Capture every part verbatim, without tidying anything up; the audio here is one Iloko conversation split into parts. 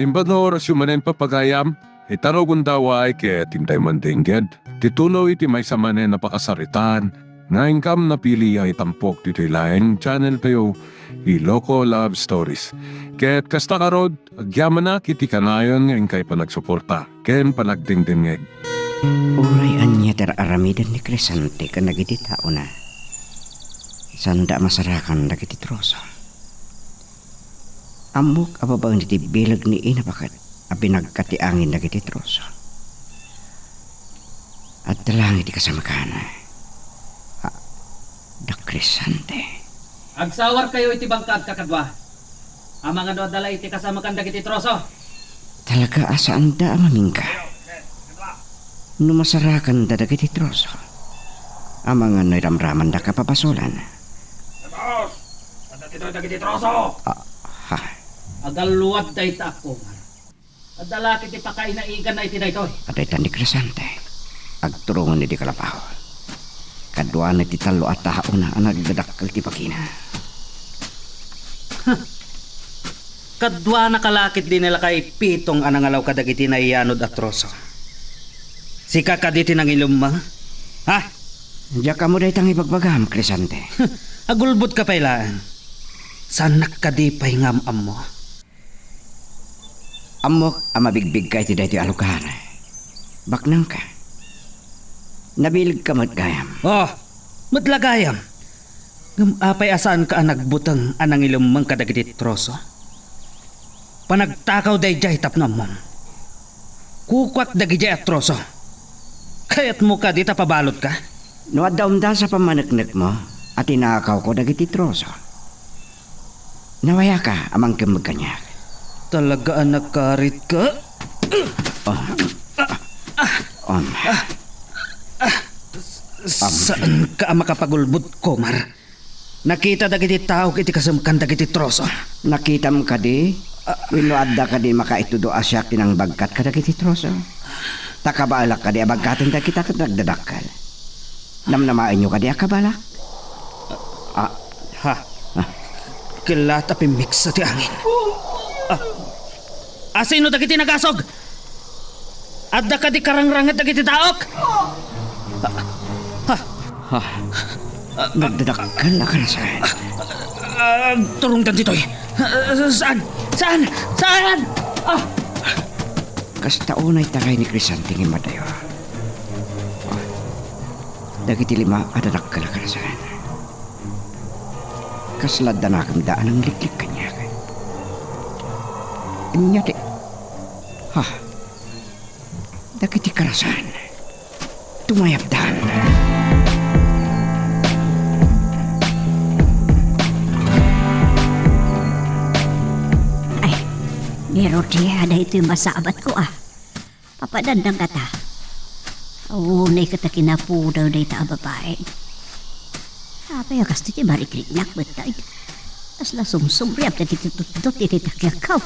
Imbag nga orasyo manen, papagayam, ita no gundaway ket intay mandengged ti tuloy ti maysa manen a pakasaritaan nga inkam napili a itampok ditoy laeng channel tayo, Iloko Love Stories. Ket kasta ngarud, agyamanak iti kanayon nga inkay panagsuporta ken panagdengdengngeg. Uray ania ti ar-aramiden ni Crescente kadagiti taona, saanda a masarakan dagiti troso. Ammok a babaen iti bileg ni Ina Baket a binagka ti angin dagiti troso. Adda laeng iti kasamakana. A, da Crescente. Agsawarkayo iti bangkad, kakadua. Amangan no adda la iti kasamakan dagiti troso. Talaga a saanda a mamingka. No masarakanda dagiti troso, amangan no iramramanda kapabasolan. Boss! Adda ditoy dagiti troso! Ah, ha? Agalluad dayta a kumar. Adda la ket ti pakainaiganna iti daytoy. Adayta ni Crescente. Agturongna idi kalapaw. Kaduana iti tallo a taona a nagdadakkel ti bagina. Kaduanaka la ket dina la kaipitong a nangalaw kadagiti naiyanod a troso. Sika kadi ti nangilemmeng? Ha? Diak ammo dayta nga ibagbagam, Crescente. Agulbodka pay laeng. Saannak kadi pay nga am-ammo? Ammok a mabigbigka iti daytoy a lugar. Baknangka. Nabilegka met gayam. Oh, met la gayam. Ngem apay a saanka a nagbuteng a nangilemmeng kadagiti troso? Panagtakaw daydiay tapno ammom. Kukuak dagidiay a troso. Kayatmo kadi ta pabalotka? No adda umdas a pammaneknekmo a tinakawko dagiti troso, nawayaka a mangkemmeg kaniak. Talaga a nakaritka? Oh. Um. Saanka a makapagulbod, Komar. Nakita dagiti taok iti kasumkan dagiti troso. Nakitam kadi? Wenno adda kadi makaitudo a siak ti nangbagkat kadagiti troso? Ta kabaelak kadi a bagkaten dagita ket nagdadakkel? Namnamaenyo kadi a kabalak? Ah. Ha? Ah. Kellat a pimmiksa ti angin. Ah. Asino dagiti nagasog? Adda kadi karangranget dagiti taok? Ha? Ha? Nagdadakkel a karasaen. Ah, turongdan ditoy. Ah, saan? Saan? Saan? Ah! Kasta unay taray ni Crescente nga immadayo. Ah, dagiti lima a dadakkel a karasaen. Kasla adda nakemda a nangliklik kaniak. Ania ti, ha? Dagiti karasaen, tumayabdan. Ay, ni Rodia, daytoy masabatko, ah. Papadandang kata. Unay ket a kinapudaw dayta a babai. Apay a kastoy ti marigrignak met, tay? Kasla sumsumriap dagiti tutdot iti takyakaw.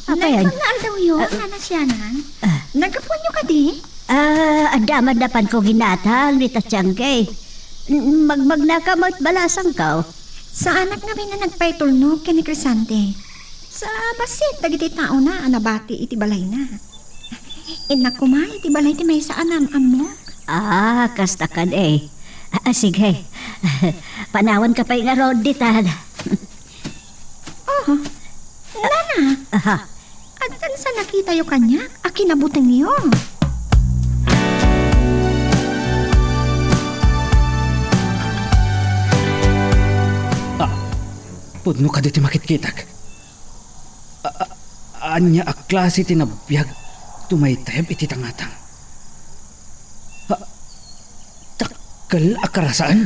Apay, naimbag nga aldawyo, ah, Nana Sianan? Ah. Naggapuanyo kadi? Ah, adda man napanko ginatang ni Tatiangge. N-, magmagnaka met balasangkaw. Saanak ngamin a nagpaitulnog ken ni Crescente. Sa bassit dagiti taona a nabati iti balayna. Innak koma iti balay ti maysa a naam-ammok. Ah, kasta kadi. Ah, sige. Panawanka pay ngarud ditan. Oh, Nana. Aha. Addan sa nakitayo kaniak a kinabutengyo? Ah, pudno kadi ti makitkitak. A-, a-, ania a klase ti nabiag tumaytayab iti tangatang? Ha? Dakkel a karasaen?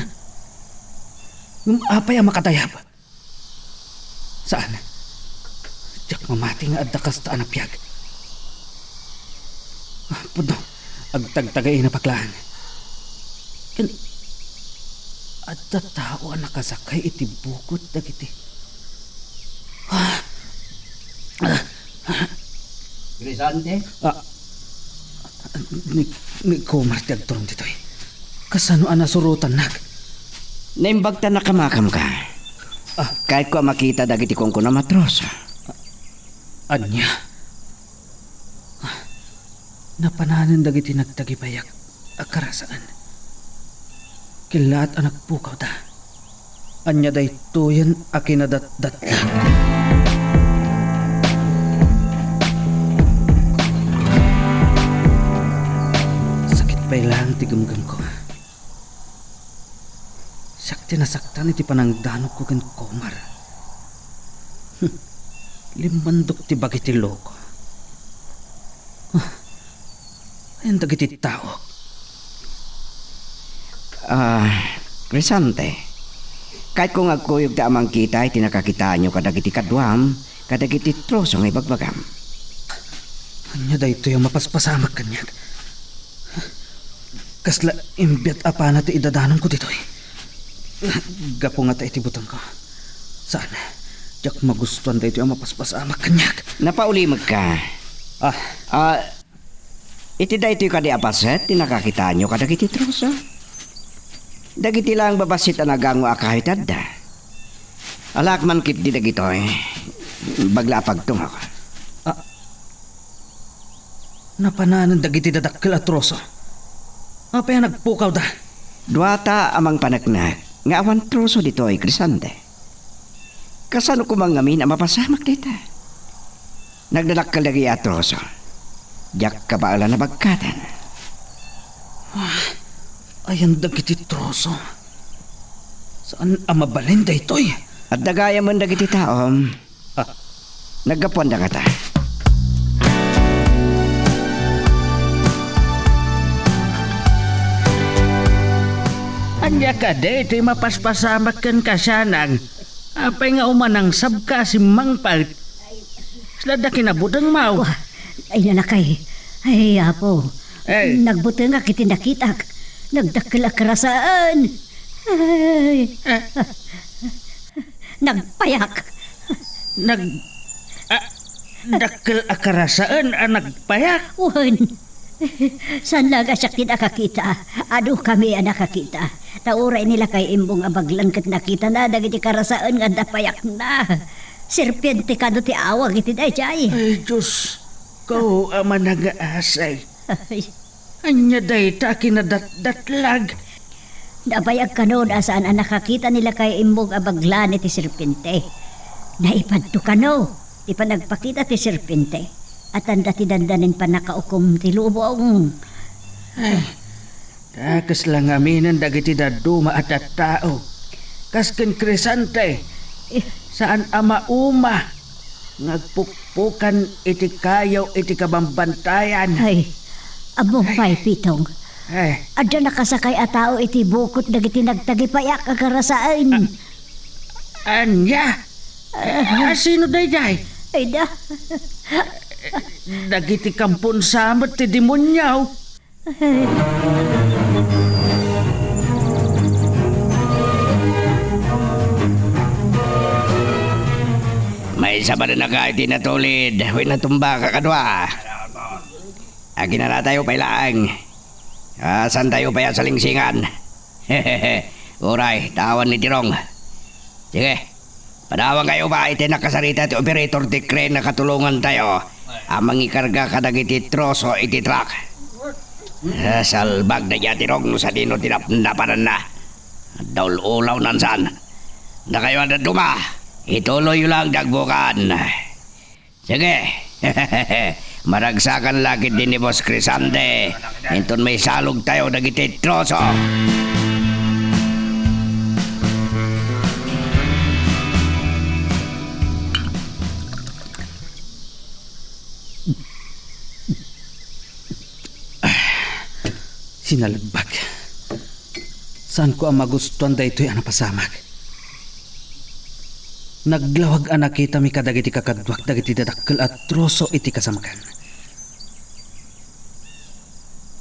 Ngem apay a makatayab? Saan. Diak mamati nga adda kasta a nabiag. Ah, pudno, agtagtagainapaklan. Ken adda tao a nakasakay iti bukod dagiti, ah, ah, Crescente? Ah, ni, ni Komar ti agturong ditoy. Kasano a nasurotannak? Naimbag ta nakamakamka. Ah. Kayatko a makita dagiti kunkunam a troso. Ania? Napananen dagiti nagtagipayak a karasaen. Kellaat a nagpukawda. Ania daytoyen a kinadatdatlag? Sakit pay laeng ti gemgemko. Siak ti nasaktan iti panangdanogko ken Komar. Hmm. Limmandok ti bagi ti loko. Ah, ayan dagiti tao. Ah, Crescente, kayatko nga agkuyogta a mangkita iti nakakitaanyo kadagiti kaduam, kadagiti troso nga ibagbagam. Ania daytoy a mapaspasamak kaniak? Kasla imbiat a pana ti idadanonko ditoy. Gapu nga ta iti butengko. Saan, diak magustuan daytoy a mapaspasamak kaniak. Napaulimekka. Ah. Ah, iti daytoy kadi a paset ti nakakitaanyo kadagiti troso? Dagiti laeng babassit a nagango a kahoy ti adda. Alaak man ketdi dagitoy. Bagla a pagtungok. Ah, napananen dagiti dadakkel a troso. Apay a nagpukawda? Duata a mangpaneknek nga awan troso ditoy, Crescente. Kasano koma ngamin a mapasamak dayta? Nagdadakkel dagiti a troso. Diak kabaelan a bagkaten. Ah, ayan dagiti troso. Saan a mabalin daytoy? Adda gayamen dagiti taom. Ah. Naggapuanda ngata. Ania kadi ti mapaspasamak kenka, Sianang? Apay nga umanangsabka a simmangpet? Kasla adda kinabutengmo? Wa, ay, lakay. Ay, Apo. Eh. Nagbutengak iti nakitak. Nagdakkel a karasaen. Ay. Eh. Nagpayak. Nag-, ah, dakkel a karasaen a nagpayak? Wen. Saan laeng a siak ti nakakita. Adu kami a nakakita. Ta uray ni lakay Imbong a baglan ket nakitana dagiti karasaen nga adda payakna. Serpiente kano ti awag iti daydiay. Ay, Diosko a manangaasay. Ay. Ania dayta a kinadatdatlag? Nabayag kano a saan a nakakita ni lakay Imbong a baglan iti serpiente. Naipadto kano ti panagpakita ti serpiente. Atanda ti dandanin pannakaukom ti lubong. Ay, ta kasla ngaminen dagiti dadduma a tattao. Kas ken Crescente, eh, saan a mauma nga agpukpukan iti kayo iti kabambantayan. Ay, ammom pay, Pitong. Ay. Adda nakasakay a tao iti bukot dagiti nagtagipayak a karasaen. A-, ania? Ah, sino daydiay? Ay, da. Dagiti kamponsa met ti demonio. Maysa manen a kayo ti natulid wenno natumbak a kadua. Aginanatayo pay laeng. Asantayo pay a salingsingan. Uray, ta awan ni Tirong. Sige, padawankayo pay iti nakasarita ti operator ti crane a katulongantayo a mangikarga kadagiti troso iti truck. Ah, salbag daydiay a Tirong no sadino ti napnapananna. Adda ul-ulawnan saan. Dakayo a dadduma, ituloyyo laeng ti agbukaan. Sige. Maragsakan la ketdi ni Boss Crescente. Inton maisalogtayo dagiti troso. Sinalbag. Saanko a magustuan daytoy a napasamak. Naglawag a nakitami kadagiti kakaduak dagiti dadakkel a troso iti kasamakan.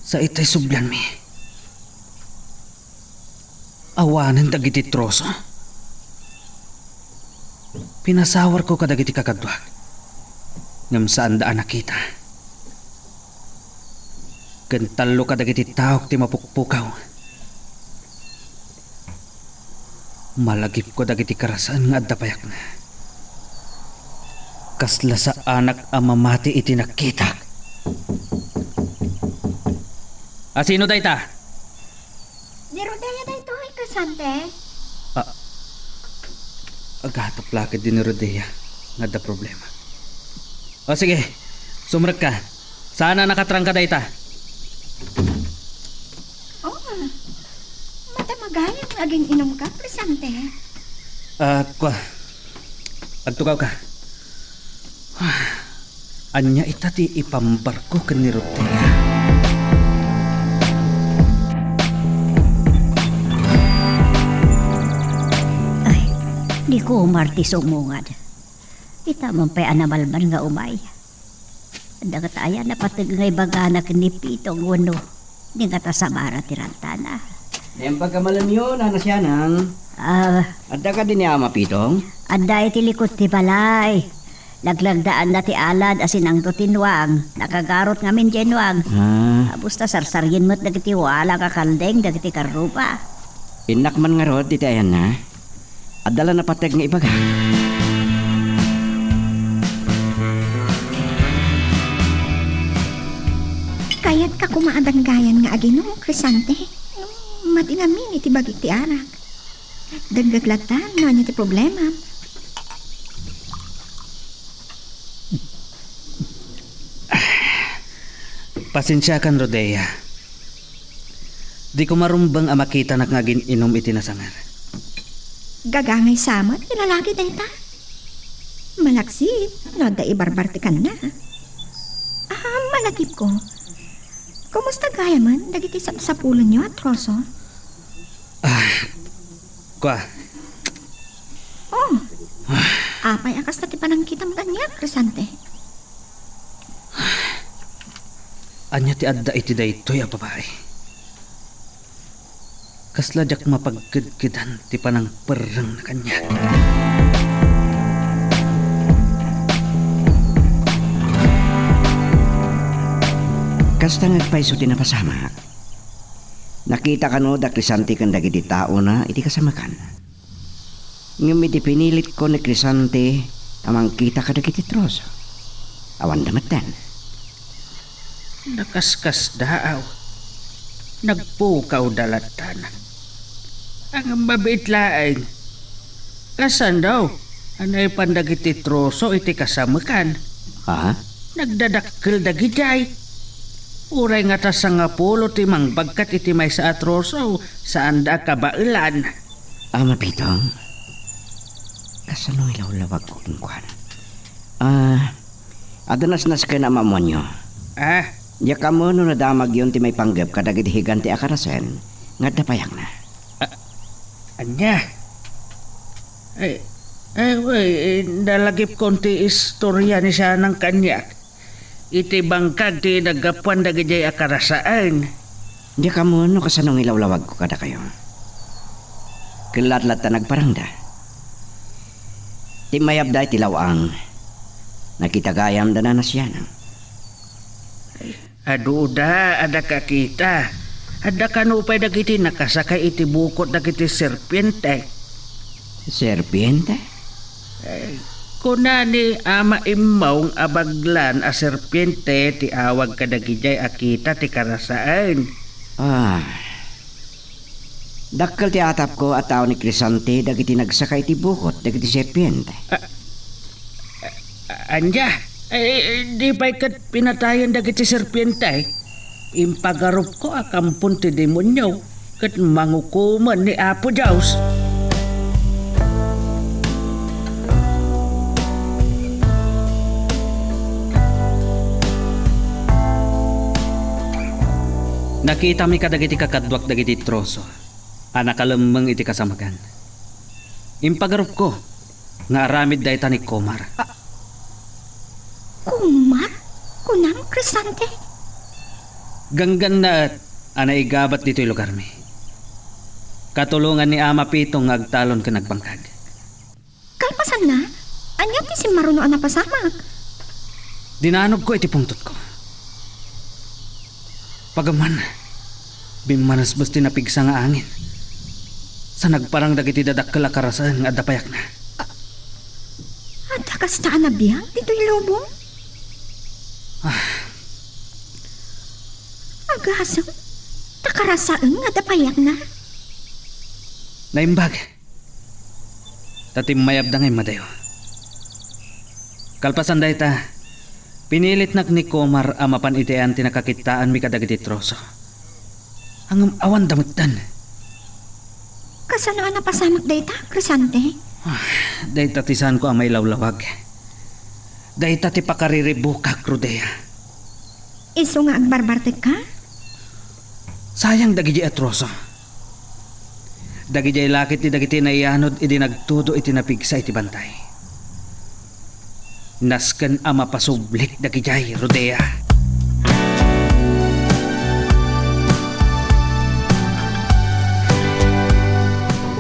Sa itay sublianmi, awanen dagiti troso. Pinasawarko kadagiti kakaduak, ngem saanda a nakita. Ken tallo kadagiti taok ti mapukpukaw. Malagipko dagiti karasaen nga adda payakna. Kasla saanak a mamati iti nakitak. A sino dayta? Ni Rodea daytoy, Crescente. Ah, agatap la ketdi ni Rodea nga adda problema. O sige, sumrekka. Saan a nakatrangka dayta? Oh, madamagayam nga agin-inumka, Crescente. Ah, kua. Agtugawka. Ania ita ti ipambarko ken ni Rodea? Ay, ni Comar ti sumungad. Ita man pay a nabalbaliw nga umay. Adda ngata aya napateg nga ibagana ken ni Pitong wenno di ngata sabara ti rantana? Naimbag a malemyo, Nana Sianang. Ah. Adda kadi ni Ama Pitong? Adda iti likod ti balay. Laglagdaanna ti alad a sinangdo ti nuang. Nakagarot ngamin diay nuang. Ah. Abus ta sarsarien met dagiti walang a kaldeng dagiti karruba. Innak man ngarud iti ayanna. Adda la napateg nga ibaga. Kayatka koma a danggayan nga aginum, Crescente. Madi ngamin iti bagik ti arak. Dengngeg latta no ania ti problemam. Pasensiakan, Rodea. Diko marumbeng a makitanak nga agin-inum iti nasanger. Gagangay sa met ti lalaki dayta. Malaksid no adda ibarbar ti kanna. Ah, malagipko. Kumusta gayamen dagiti sapsapulenyo a troso? Ah, kua. Oh. Apay a kasta ti panangkitam kaniak, Crescente? Ania ti adda iti daytoy a babai? Kasla diak mapagkedkedan ti panangperrengna kaniak. Kasta nga agpayso ti napasamak. Nakita kano da Crescente ken dagiti taona iti kasamekan. Ngem idi pinilitko ni Crescente a mangkita kadagiti troso, awanda metten. Nakaskasdaaw. Nagpukaw da latta. Ngem mabiit laeng. Kasano a naipan dagiti troso iti kasamekan? Ha? Nagdadakkel dagidiay. Uray ngata sangapulo ti mangbagkat iti maysa a troso, saanda a kabaelan. Ama Pitong, kasano ilawlawagko kenkuana? Ah, adda nasnasken a ammoanyo. Ah? Diak ammo no nadamagyon ti maipanggep kadagiti higante a karasen nga adda payakna. Ah, ania? Ay, ay, wen, eh, nalagipkon ti istorya ni Sianang kaniak. Iti bangkag ti naggapuan dagidiay a karasaen. Diak ammo no kasano nga ilawlawagko kadakayo. Ket laat latta nagparangda. Timmayabda iti law-ang. Nakita gayam da Nana Sianang. Aduda a nakakita. Adda kano pay dagiti nakasakay iti bukot dagiti serpiente. Serpiente? Eh, kuna ni Ama Immong a baglan a serpiente ti awag kadagidiay a kita ti karasaen. Ah. Dakkel ti atapko a tao ni Crescente dagiti nagsaka iti bukot dagiti serpiente. Ah, ah, ania? Eh, di pay ket pinatayen dagiti serpiente? Impagarupko a kampon ti demonio ket mangukomen ni Apo Dios. Nakitami kadagiti kakaduak dagiti troso a nakalemmeng iti kasamekan. Impagarupko nga aramid dayta ni Comar. Ah, Comar? Kunam, Crescente? Ganggannaet a naigabat ditoy lugarmi. Katulongan ni Ama Pitong nga agtalon ken agbangkag. Kalpasanna, ania ti simmaruno a napasamak? Dinanogko iti pungtotko. Pagamman, bimmanesbes ti napigsa nga angin. Sa nagparang dagiti dadakkel a karasaen nga adda payakna. A-, adda kasta a nabiag ditoy lubong? Ah. Agasem, Karasaen nga adda payatna. Naimbag. Ta timmayabda nga immadayo. Kalpasan dayta, pinilitnak ni Kumar a mapan iti ayan ti nakakitaanmi kadagiti troso. Ngem awanda metten. Kasano a napasamak dayta, Crescente? Ah, dayta ti saanko a mailawlawag. Dayta ti pakariribukak, Rodea. Isu nga agbarbartekka? Sayang dagidiay a troso. Dagidiay la ket ti dagiti naiyanod idi nagtudo iti napigsa iti bantay. Nasken a mapasublik dagidiay, Rodea.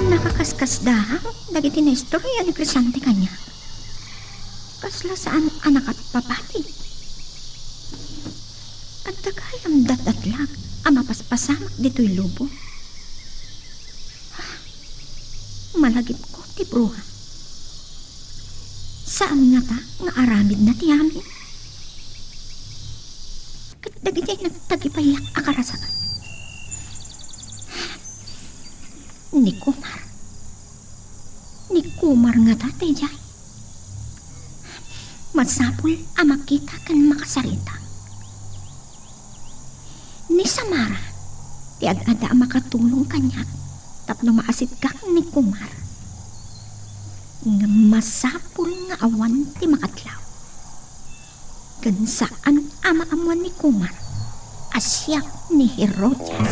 Nakakaskasdaaw dagiti naistorya ni Crescente kaniak. Kasla saan a nakapapati. Adda gayam dat-atlag a mapaspasamak ditoy lubong. Ah, malagipko ti bruha. Saan ngata nga aramidna ti amin? Ket dagiti nagtagipayak a karasaan. Ni Kumar. Ni Kumar ngata daydiay? Masapul a makita ken makasarita. Ni Samara ti ad-adda a makatulong kaniak tapno maasiddek ni Kumar. Ngem masapul nga awan ti makadlaw. Ken saan a maammuan ni Kumar a siak ni Herodias.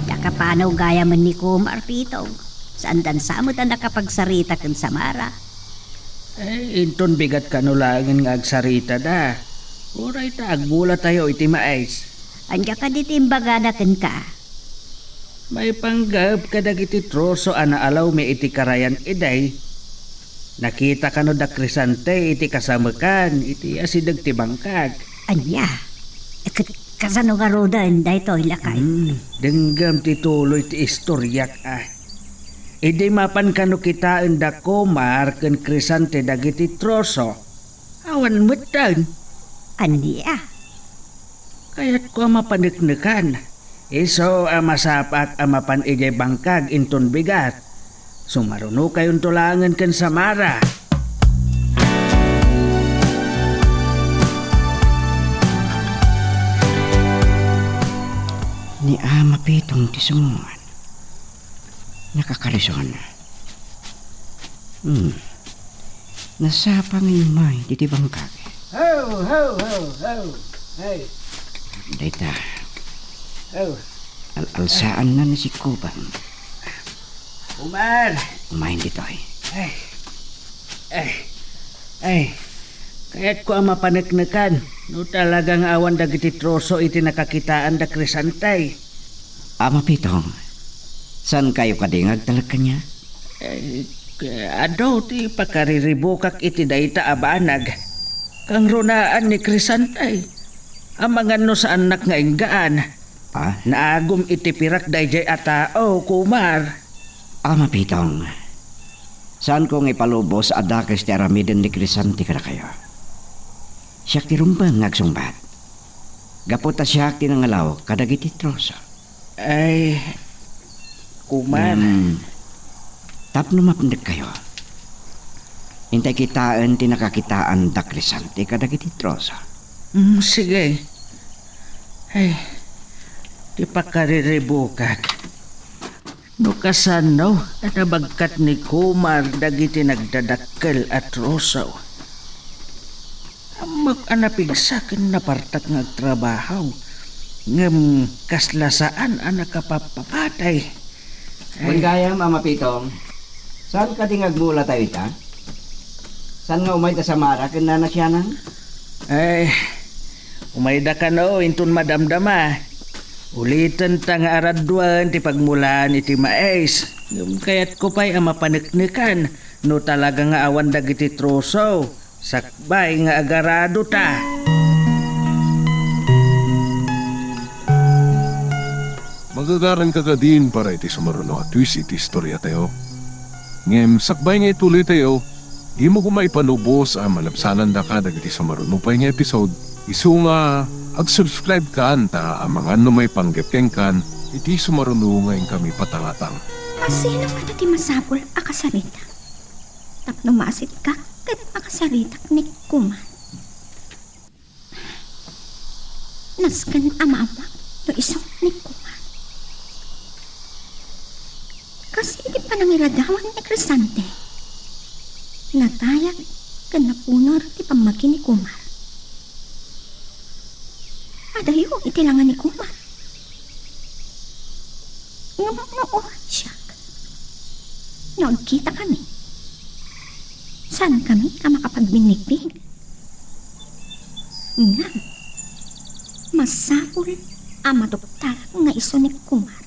Nakapanaw gayamen ni Kumar, Pitong. Saandan sa met a nakapagsarita ken Samara. Eh, inton bigat kano laengen nga agsaritada. Uray ta agmulatayo iti mais. Ania kadi ti imbagana kenka? Maipanggep kadagiti troso a naalawmi iti karayan idi. Nakita kano da Crescente iti kasamekan iti asideg ti bangkag. Ania? Ket kasano ngaruden daytoy, lakay? Hmm, denggem ti tuloy ti istoriak, a. Idi mapan kano kitaen da Kumar ken Crescente dagiti troso, awan metten. Ania? Kayatko a mapaneknekan. Isu a masapaak a mapan idiay bangkag inton bigat. Sumarunokayonto laengen ken Samara. Ni Ama Pitong ti sumngoan. Nakakarison. Hmm. Nasapa nga immay ditoy bangkag. Ho, ho, ho, ho. Hey. Dayta. Ho. Al-alsaanna ni Sikubang. Kumar. Umayen ditoy. Ay. Ay. Ay. Kayatko a mapaneknekan no talaga nga awan dagiti troso iti nakakitaan da Crescente. Ama Pitong, saankayo kadi nga agtalek kaniak? Eh, adu ti pakariribukak iti dayta a banag. Kangrunaan ni Crescente. Amangan no saannak nga inggaan. Ah? Naagum iti pirak daydiay a tao, Kumar. Ama Pitong, saanko nga ipalubos a dakes ti aramiden ni Crescente kadakayo. Siak ti rumbeng nga agsungbat. Gapu ta siak ti nangalaw kadagiti troso. Ay, Kumar. Ngem, tapno mapnekkayo, intay kitaen ti nakakitaan da Crescente kadagiti troso. Mm, sige. Ay, ti pakariribukak. No kasano a nabagkat ni Kumar dagiti nagdadakkel a troso. Ammok a napigsa ken napartak nga agtrabaho, ngem kasla saan a nakapapapatay. Ay. Wen gayam, Ama Pitong, saan kadi nga agmulatayo ita? Saan nga umayda Samara ken Nana Sianang? Ay, umayda kano inton madamdama. Ulitenta nga araduen ti pagmulaan iti mais. Ngem kayatko pay a mapaneknekan no talaga nga awan dagiti troso. Sakbay nga agaradota. Magagaranka kadin para iti sumaruno a twist iti istoriatayo. Ngem sakbay nga ituloytayo, Dimo koma ipanubos a malabsanandaka dagiti sumaruno pay nga episode, isu nga ag-subscribe kan ta amangan no maipanggep kenkan iti sumaruno nga inkami patangatang. Asino kadi ti masapul a kasarita tapno maasitkak ket makasaritak ni Kumar? Nasken a maawak no isu ni Kumar. Kas iti panangiradawan ni Crisante, natayag ken napunor ti pammagi ni Kumar. Adayo iti langa ni Kumar. Ngem no oras siak, no agkitakami, saankami a makapagbinnigpig. Ngem, masapul a matuptarak nga isu ni Kumar.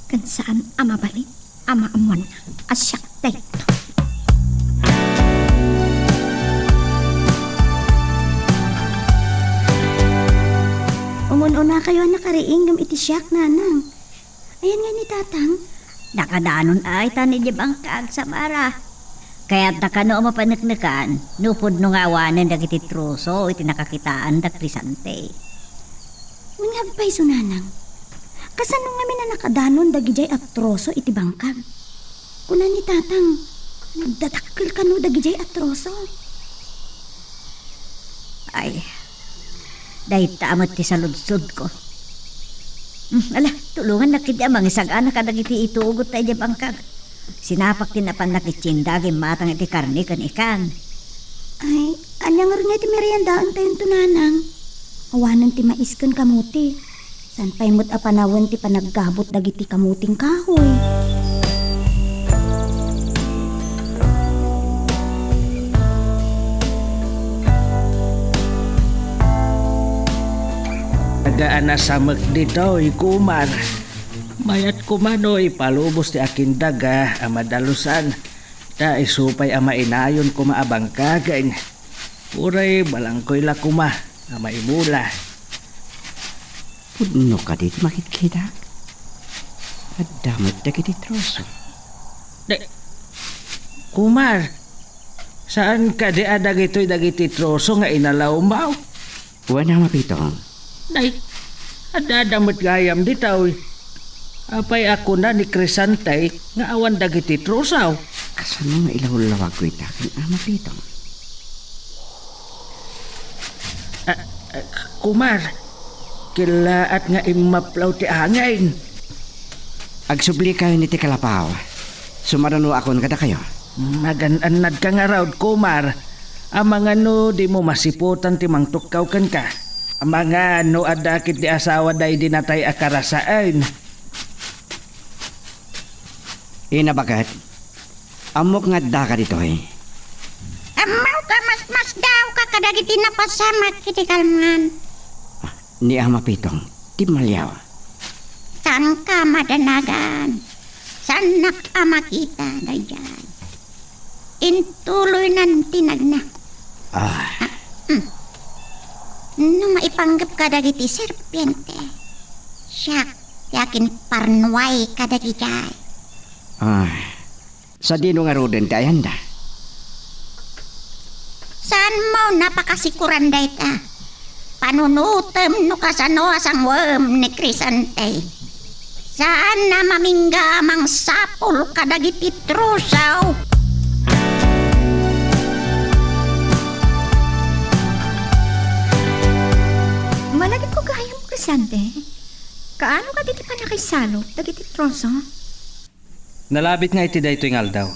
Ken saan a mabalin a maammoanna a siak daytoy. Umun-unakayo a nakariing ngem iti siak, nanang. Ayan nga ni tatang. Nakadanon ay ta ni di bangkag, Samara. Kayat ta kano a mapaneknekan, no pudno nga awanen dagiti troso iti nakakitaan da Crisante. Ngem agpayso, nanang. Kasano ngamin a nakadanon dagidiay a troso iti bangkag? Kuna ni tatang, nagdadakkel kano dagidiay a troso. Ay, dayta met ti saludsodko. Hmm, ala, tulongannak ketdi a mangisagana kadagiti itugot ta idiay bangkag. Sinapak ti napannak iti tienda nga immatang iti karne ken ikan. Ay, ania ngarud nga iti meriendaentayon to, nanang? Awanen ti mais ken kamote. Saan pay met a panawen ti panaggabut dagiti kamoting kahoy? Agaan a samek ditoy, Kumar. Mayat koma no ipalubos ti akindaga a madalusan, ta isu pay a mainayon koma a bangkagen. Uray balangkoy la koma a maimula. Pudno kadi ti makitkitak? Adda met dagiti troso. Di, Kumar, saan kadi a dagitoy dagiti troso nga inalawmaw? Wen, Ama Pitong. Nay, adda met gayam ditoy. Apay a kuna ni Crisante nga awan dagiti troso? Kasano nga ilawlawagko ita ken Ama Pitong? Ah, ah, Kumar, kellaat nga immaplaw ti angin. Agsubli kayo iti kalapaw. Sumarunoakon kadakayo. Magan-annadka ngarud, Kumar. Amangan no dimo masiputan ti mangtukkaw kenka. Amangan no adda ketdi asawa daydi natay a karasaen. Ina, baket? Ammok nga addaka ditoy. Ammok a masmasdaawka kadagiti napasamak iti kalman. Ah, ni Ama Pitong, ti maliaw. Saanka madanagan. Saannak a makita daydiay. Intuloynan ti nagna. Ah. Ah, mm. No maipanggep kadagiti serpiente, siak ti akinparnuay kadagijay. Ah. Sadino ngaruden ti ayanda? Saanmo napakasikuran dayta? Panunotem no kasano a sangwem ni Crisante. Saan a mamingga a mangsapul kadagiti troso. Malagipko gayam, Crisante. Kaano kadi ti pannakaisalok dagiti troso? Nalabit nga iti daytoy nga aldaw.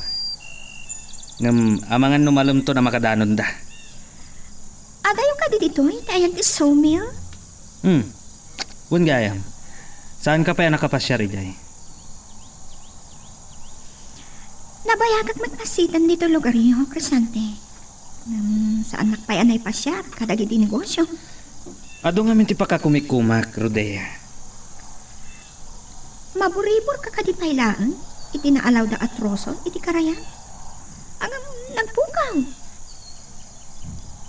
Ngem amangan no malumton a makadanonda. Adayo kadi ditoy ti ayan ti sawmill? Hmm. Wen gayam. Saanka pay a nakapasiar idiay? Nabayagak met passitan ditoy lugaryo, Crisante. Ngem saannak pay a naipasiar kadagiti negosio. Adu ngamin ti pakakumikkumak, Rodea. Maburiburka kadi pay laeng iti naalawda a troso iti karayan? Ngem nagpukaw.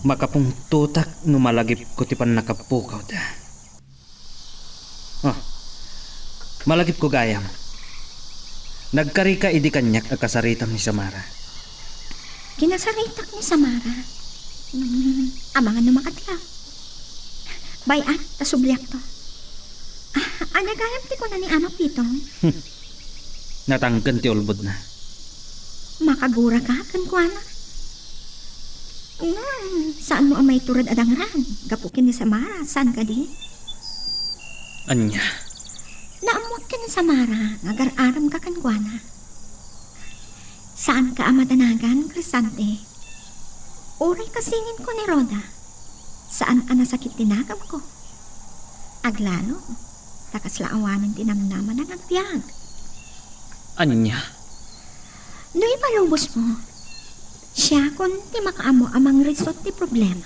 Makapungtotak no malagipko ti pannakapukawda. Ah, malagipko gayam. Nagkarika idi kaniak a kasaritam ni Samara. Kinasaritak ni Samara. Hmm, amangan no makadlaw. Bay-an, ta subliakto. Ah, ania gayam ti kuna ni Ama Pitong? Natangken ti ulbodna. Makaguraka kenkuana. Ngem, saanmo a maitured a dangran gapu ken ni Samara, saan kadi? Ania? Naammoak ken ni Samara nga agar-aramka kenkuana. Saanka a madanagan, Crescente. Uray kasinginko ni Rhoda, saan a nasakit ti naganko. Aglalo, ta kasla awanen ti namnamana nga agbiag. Ania? No ipalubosmo, siakon ti makaammo a mangresold ti problema.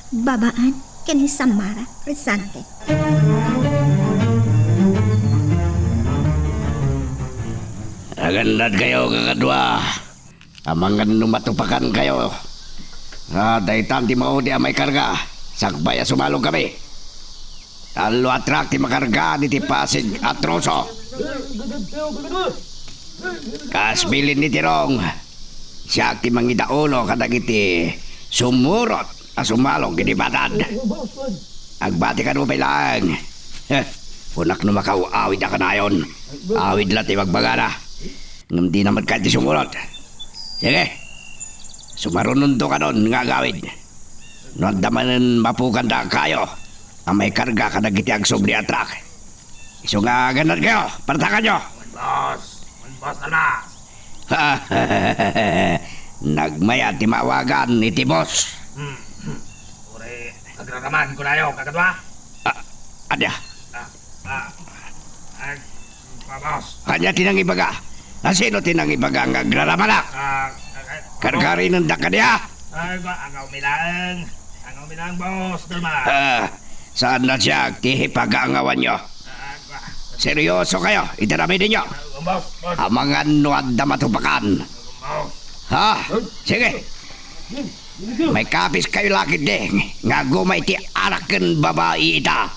Babaen ken ni Samara Crescente. Agannadkayo, kakadua. Amangan no matupakankayo. Ah, daytan ti maudi a maikarga, sakbay a sumalongkami. Tallo a trak ti makarga diti pasig a troso. Kas bilin ni Tirong, siak ti mangidaulo kadagiti sumurot a sumalong iti batad. Agbati kano pay laeng. Heh, kunak no makaaw-awid a kanayon. Awid la ti bagbagana. Ngem dina met kayat ti sumurot. Sige. Sumarunonto kanon nga agawid. No adda manen mapukanda a kayo a maikarga kadagiti agsubli a trak, isu nga agannadkayo, partakanyo. Mon boss, mon boss Almas. Nagmayat ti maawagan iti boss. Hmm, hmm. Uray, agraraman kunayo, kakadua. Ah, ania? Ah, ah, ay, boss. Ania ti nangibaga? Asino ti nangibaga nga agraramanak? Ah, ah, ah, Karkarinenda kaniak? Ay, ba, agaw mi laeng. Agaw mi laeng, boss, Dalma. Ah, saan na siak ti ipagaangawanyo? Ah, ba. Seryoso kayo, iti aramidenyo. Ah, boss, boss. Amangan no adda matupakan. Boss. Ha? Sige. Maikapis kayo la ketdi nga aguma iti anak ken babai ita.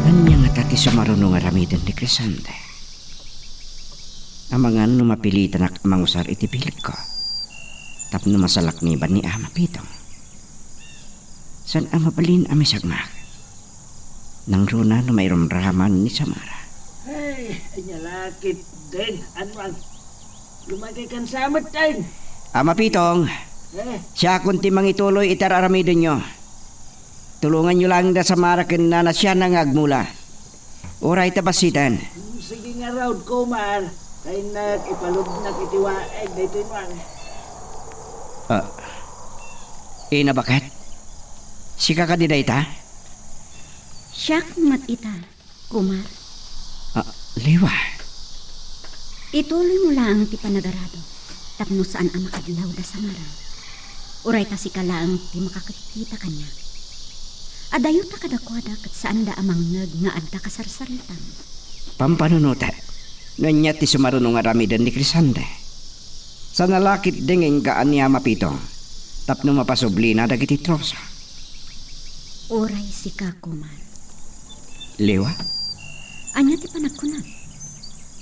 Ania ngata ti sumaruno nga aramiden ni Crescente? Amangan no mapilitanak a mangusar iti biletko tapno masalakniban ni Ama Pitong. Saan a mabalin a misagmak. Nangruna no mairamraman ni Samara. Ay, ania la ketdin, Anwang. Lumagay kan samet, ay. Ama Pitong, eh? Siakon ti mangituloy iti ar-aramidenyo. Tulonganyo laeng da Samara ken Nana Siana nga agmula. Uray ta bassit. Hmm, sige ngarud, Kumar. Kaynak ipalubnak iti waeg daytoy, Nwang. Ah. Ina, baket? Sika kadi dayta? Siak met ita, Kumar. Ah, Liwa. Ituloymo laeng ti panagarado tapno saan a makadlaw da Samara. Uray ta sika laeng ti makakita kaniak. Adayota kadakuada ket saanda a mangngeg nga adda kasarsaritam. Pampanunotek, no ania ti sumaruno nga aramiden ni Crescente? Saan a la ketdi nga inggaan ni Ama Pitong tapno mapasublina dagiti troso. Uray sika, Kumar. Liwa? Ania ti panagkunam?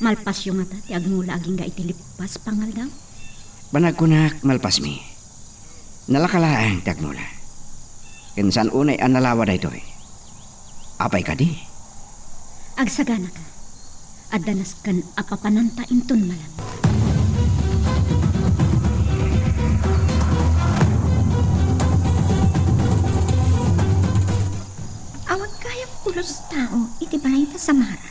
Malpasyo ngata ti agmula agingga iti lippas pangaldaw? Panagkunak, malpasmi. Nalaka laeng ti agmula. Ken saan unay a nalawa daytoy. Apay kadi? Agsaganaka. Adda nasken a papananta inton malem. Awan gayam pulos tao iti balay da Samara.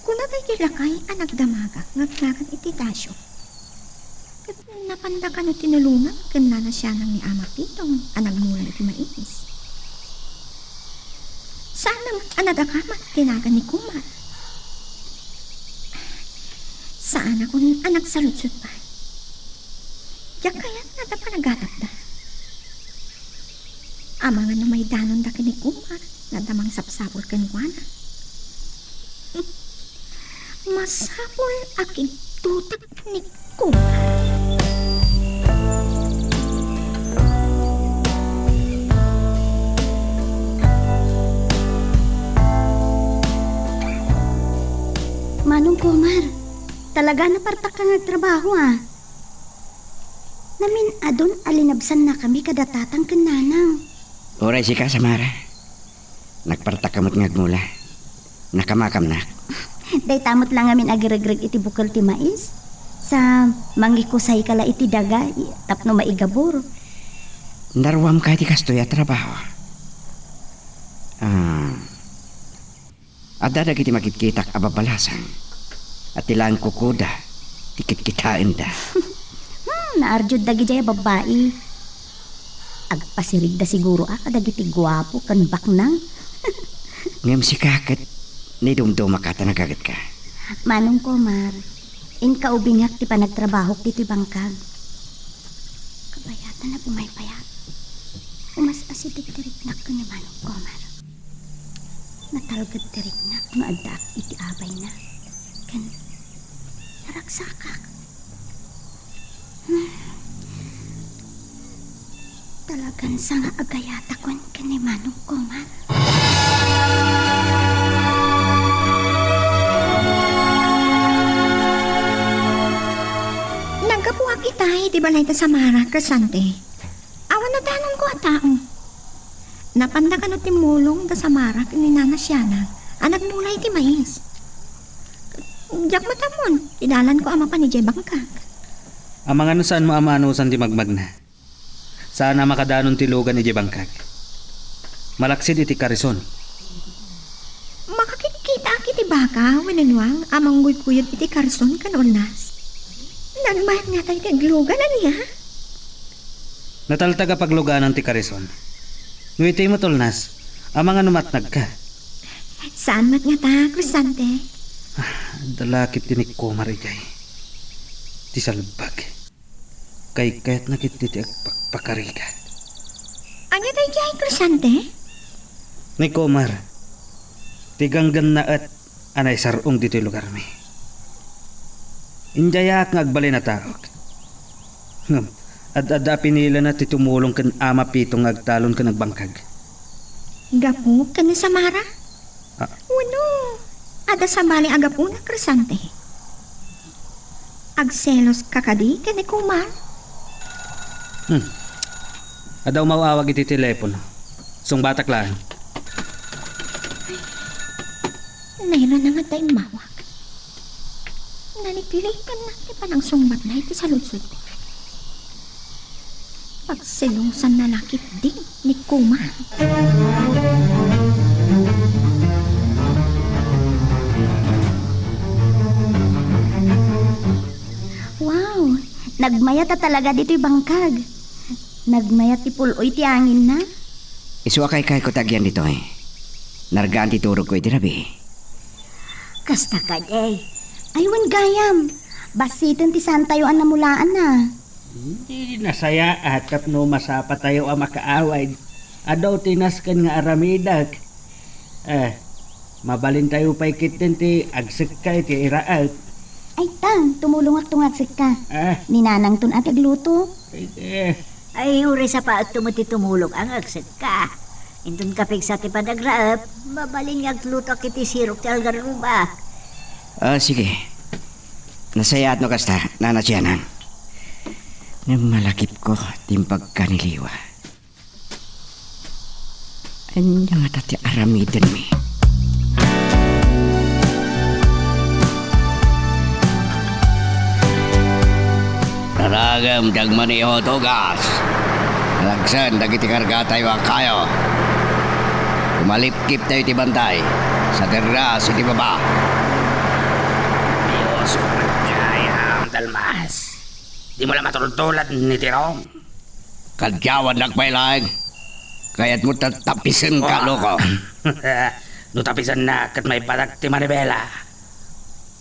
Kuna daydi lakay a nagdamagak nga agnagan iti Tasio. Ket napanda kano tinulongan ken nanasianang ni Ama Pitong a nagmula iti mais. Saan a met a nadakamat ti nagan ni Kumar. Saanakon a nagsaludsod pay. Diak kayat nga adda panagatapda. Amangan no maidanonda ken ni Kumar nga adda mangsapsapul kenkuana. Masapul a kidtutek ni Kumar. Talaga, napartakka nga agtrabaho, a. Namin-adun a linabsannakami kada tatang ken nanang. Uray sika, Samara. Nagpartakka met nga agmula. Nakamakamnak. Dayta met la ngamin agiregreg iti bukel ti mais. Sa mangikusayka la iti daga, i-, tapno maigabur. Naruamka iti kastoy a trabaho. Ah. Adda dagiti makitkitak a babbalasang. A ti laeng kukuda ti kitkitaenda. Hmm, naarjud dagidiay a babbai. Agpasirigda siguro a kadagiti guapo ken baknang. Ngem sika ket nidumdumaka ta nagagetka. Manong Komar, inka ubingak ti panagtrabahok ditoy bangkag. Kabayatan a bumaybayat. Umas-asideg ti riknak ken ni Manong Komar. Natalged ti riknak no addaak iti abayna. Ken naragsakak. Hmm. Talagan sanga agayat a kuen ken ni Manong Komar. Naggapuak itay iti balay da Samara, Crescente. Awan nadanonko a tao. Napanda kano timmulong da Samara ken ni Nana Siana a nagmula iti mais. Diak met ammon ti dalanko a mapan idiay bangkag. Amangan no saanmo a maanusan ti magmagna. Saan a makadanon ti lugan idiay bangkag. Malaksid iti karison. Makakitkitaak iti baka wenno nuang a mangguyguyod iti karison ken ulnas. Nagmayat ngata iti aglugan, ania? Nataltag a pagluganan ti karison. No iti met ulnas, amangan no matnagka. Saan met ngata, Crescente? Ah, adda lakip ti ni Komar idiay. Ti salbag. Kaykayatna ketdi ti agpakpakarigat. Ania daydiay, Crescente? Ni Komar, ti ganggannaet a naisar-ong ditoy lugarmi. Indiayak nga agbalin a taok. Ngem, ad-adda a pinilana ti tumulong ken Ama Pito nga agtalon ken agbangkag. Gapu ken ni Samara? Ah. Wenno, adda sabali a gapuna, Crescente? Agseloska kadi ken ni Komar? Hmm. Adda umaw-awag iti telepono. Sungbatak laeng. Nairana ngata immawag. Naliklilikannak ti panangsungbatna iti saludsodko. Pagselosanna la ketdi ni Komar. Wow! Nagmayat a talaga ditoy bangkag. Nagmayat ti pul-oy ti anginna. Isu a kaykayko ti agyan ditoy. Nargaan ti turogko iti rabii. Kasta kadi. Ay, wen gayam. Bassiten ti saantayo a namulaan a. Di nasayaat tapno masapatayo a makaawid. Adu ti nasken nga aramidek. Eh, mabalintayo pay ketdin ti agsekka iti iraek. Ay, ta, tumulongakto nga agsekka. Ah. Ni nanangton a ti agluto. Sige. Ay, uray sapaekto met ti tumulong a nga agsekka. Inton kapigsa ti panagraep, mabalin nga aglutoak iti sirok ti algarroba. Ah, sige. Nasayaat no kasta, Nana Sianang. Ngem malakipko ti imbagka ni Liwa. Ania ngata ti aramidenmi? Raragem ti agmaneho, tugas. Nalagsen dagiti kargatayo a kayo. Kumalipkiptayo iti bantay. Sa derras iti baba. Dios, gayam, Dalmas. Dimo la matultulad ni Tirong. Kadiawannak pay laeng. Kayatmo ta tapisenka, ah, loko. No tapisennak ket maipadak ti manibela.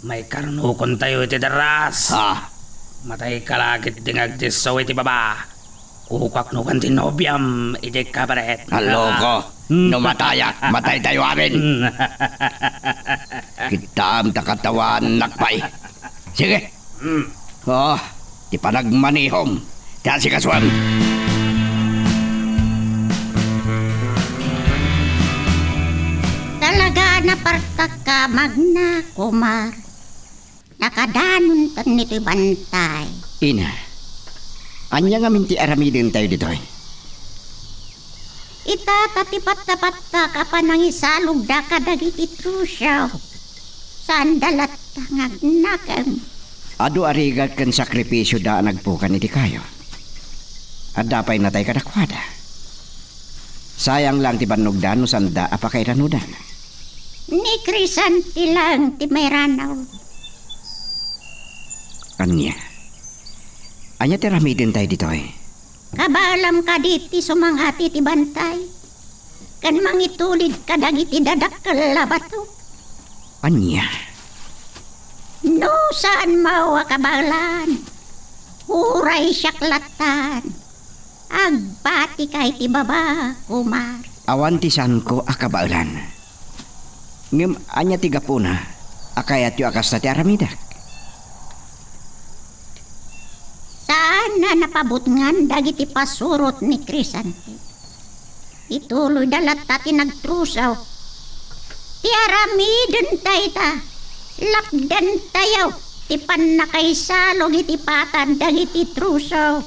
Maikarunokontayo iti derras. Ah. Matayka la ketdi nga agdisso iti baba. Kukuaknokan ti nobiam iti kabaret. Ah, loko. Hmm. No matayak, mataytayo amin. Hmm. Kitam ta katawanak pay. Sige. Hmm. Oh, ti panagmanehom. Ti asikasuem. Talaga, napartakka, Magna, Komar. Nakadanontan ditoy bantay. Ina, ania ngamin ti aramidentayo ditoy? Ita ta ti patta-patta a panangisalogda kadagiti troso. Saanda latta nga agnakem. Adu a rigat ken sakrifisioda a nagpukan iti kayo. Adda pay natay kadakuada. Sayang lang ti bannogda no saanda a pakairanudana. Ni Crisante lang ti mairanaw. Ania? Ania ti aramidentayo ditoy? Kabaelam kadi ti sumangati ti bantay, ken mangitulid kadagiti dadakkel a bato. Ania? No saanmo a kabaelan, uray siak lattan. Agbatika iti baba, Kumar. Awan ti saanko a kabaelan. Ngem ania ti gapuna a kayatyo a kasta ti aramidek? Saan a napabutngan dagiti pasurot ni Crisante. Ituloyda latta ti nagtroso. Ti aramidentayo ita, lapdentayo ti pannakaisalog iti patad dagiti troso.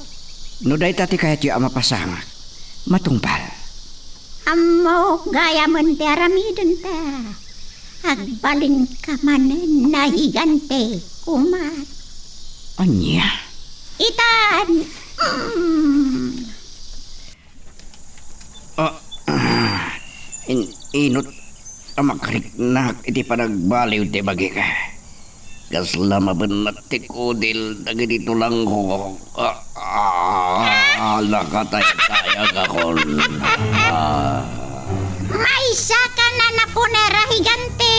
No dayta ti kayatyo a mapasamak, matungpal. Ammok gayamen ti aramidenta. Agbalinka manen a higante, Kumar. Ania? Itan! Mm. Ah, ah, in-inot a makariknak iti panagbaliw ti bagik. Kasla mabennat ti kudil dagiti tulangko. Ah, ah, nakataytayagakon. Ah. Maysa ka a napuner a higante.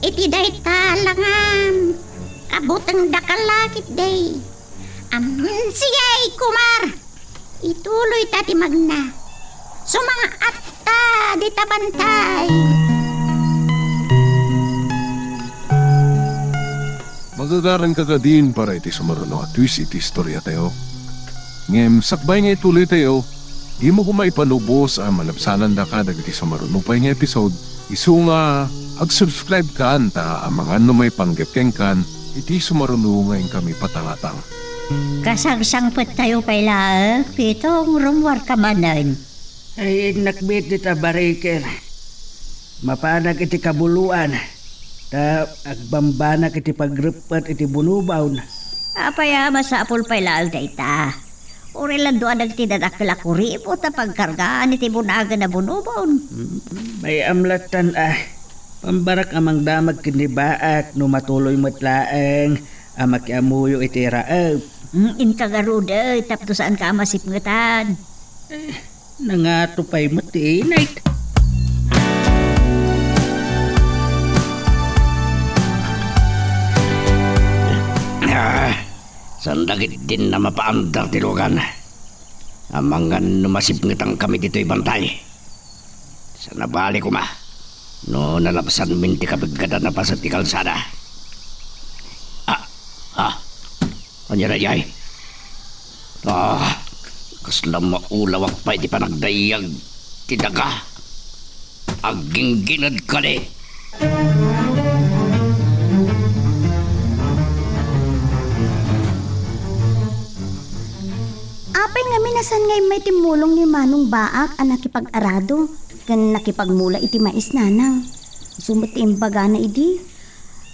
Iti dayta langam, kabutengdaka la ketdi. Am, sige, Kumar. Ituloyta ti magna. Sumangaatta dita bantay. Magagaranka kadin para iti sumaruno a twist iti istoriatayo. Ngem sakbay nga ituloytayo, dimo koma ipalubos a malabsanandaka dagiti sumaruno pay nga episode, isu nga ag-subscribe kan ta amangan no maipanggep kenkan iti sumaruno nga inkami patangatang. Kasangsangpettayo pay laeng, Pitong, rummuarka manen. Ay, innakbit dita bariker. Mapanak iti kabuloan, ta agbambanak iti pagreppet iti bunobaon. Apay a masapul pay laeng dayta? Uray la dua dagiti dadakkel a kuripot a pagkargaan iti bunagen a bunobaon. Hmm, may-am lattan a. Pambarak a mangdamag ken ni Baak no matuloy met laeng a makiammuyo iti raep. Hmm, inka ngarud, eh, tapno saanka a masipngetan. Eh, nangato pay met ti inayk. Ah, saan dagiti a mapaandar ti lugan? Amangan no masipngetankami ditoy bantay. Sa nabali koma, no nalabsanmin ti kabiggadan a paset ti kalsada. Ah, ah, ania daydiay? Ah, kasla maulawak pay ti panagdayag ti daga. Agginggined kadi. Apay ngamin a saan nga immay timmulong ni Manong Baak a nakipag-arado ken nakipagmula iti mais, nanang? Isu met ti imbagana idi.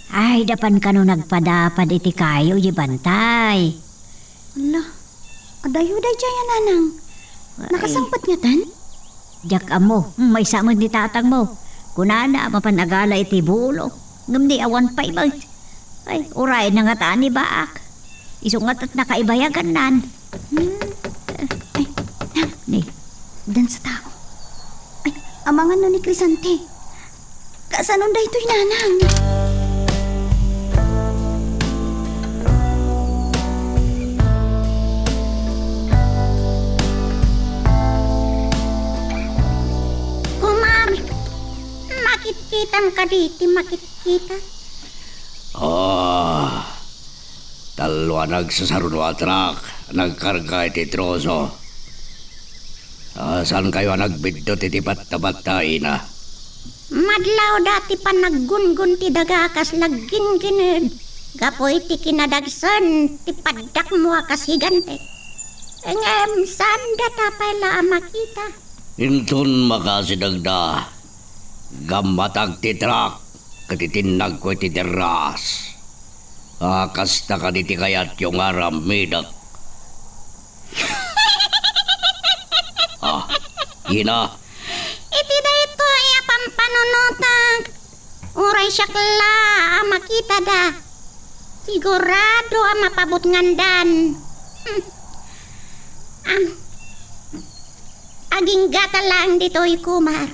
Ay, dapan kano nagpadapad iti kayo, di bantay. Ala, adayo daydiay a nanang. Ay. Nakasangpet ngatan? Diak ammo, maysa met ni tatangmo. Kunana, mapan agala iti bulo. Ngem ni awan pay met. Ay, uray na ngata ni Baak. Isu ngata't nakaibayagannan. Hmm. Ay, na. Ni. Addan sa tao. Ay, amangan no ni Crisante. Kasanon daytoy, nanang? Kumam, makitkitan kadi ti makitkita? Ah, tallo a nagsasaruno a trak nagkarga iti troso. Ah, saankayo a nagbiddut iti patta-patta, ina? Madlawda ti panaggungon ti daga kas lagginggined. gapu iti kinadagsen ti paddakmo a kas higante. Ngem saan data pay la a makita. Inton makasidegda, gammatag ti trak ket itinnagko iti derras. A, kasta kadi ti kayatyo nga aramidek? Ah, Gina. Iti daytoy a pampanunotak, uray siak la a makitada, sigurado a mapabutngandan. Hmm. Am, aginggata laeng ditoy, Kumar.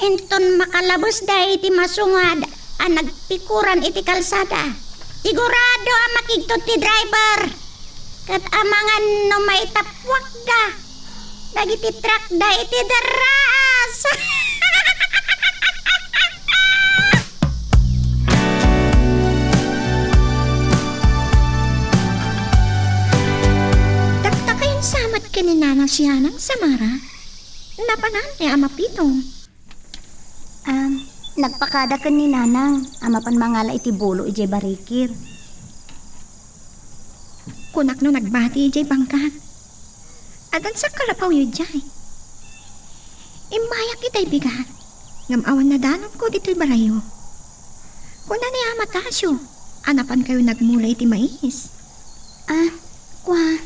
Inton makalabesda iti masungad a nagpikuran iti kalsada, sigurado a makigtot ti driver. Ket amangan no maitappuakda dagiti trakda iti derras. Dakta kayon sa met ken ni Nanang Sianang, Samara? Napanan ni Ama Pitong. Am, nagpakada ken ni Nanang a mapan mangala iti bulo idiay barikir. Kunak no nagbati idiay bangkag. Addan sa kalapawyo idiay. Immayak itay bigat, ngem awan nadanonko ditoy balayyo. Kuna ni Ama Tasio a napankayo nagmula iti mais. Ah, kua,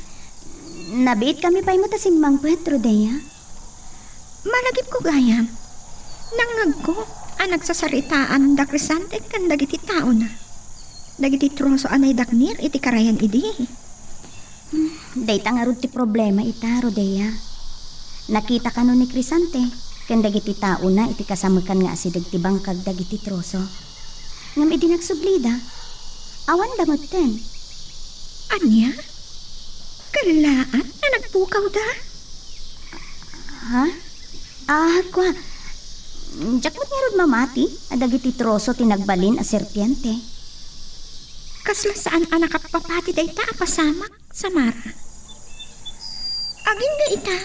nabiitkami pay met a simmangpet, Rodea. Malagipko gayam. Nangngegko a nagsasaritaan da Crisante ken dagiti taona dagiti troso a naidaknir iti karayan idi. Hmm, dayta ngarud ti problema ita, Rodea. Nakita kano ni Crisante ken dagiti taona iti kasamekan nga asideg ti bangkag dagiti troso. Ngem idi nagsublida, awanda metten. Ania? Kellaan a nagpukawda? Ha? Ah, kua, diak met ngarud mamati a dagiti troso ti nagbalin a serpiente. Kasla saan a nakapapati dayta a pasamak, Samara. Agingga ita,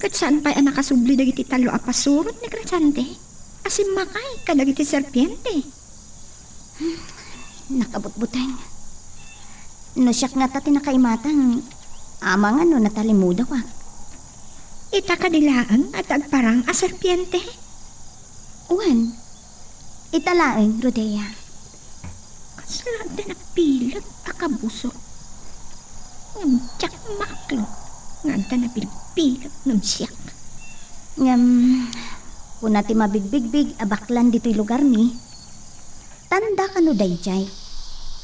ket saan pay a nakasubli dagiti tallo a pasurot ni Crescente a simmakay kadagiti serpiente. Nakabutbuteng. No siak ngata ti nakaimatang, amangan no natalimudawak. Ita kadi laeng a ti agparang a serpiente? Wen, ita laeng, Rodea. Kasla adda napileg a kabusor. Ngem diak maaklod nga adda napilpileg ngem siak. Ngem, kuna ti mabigbigbig a baklan ditoy lugarmi, tanda kano daydiay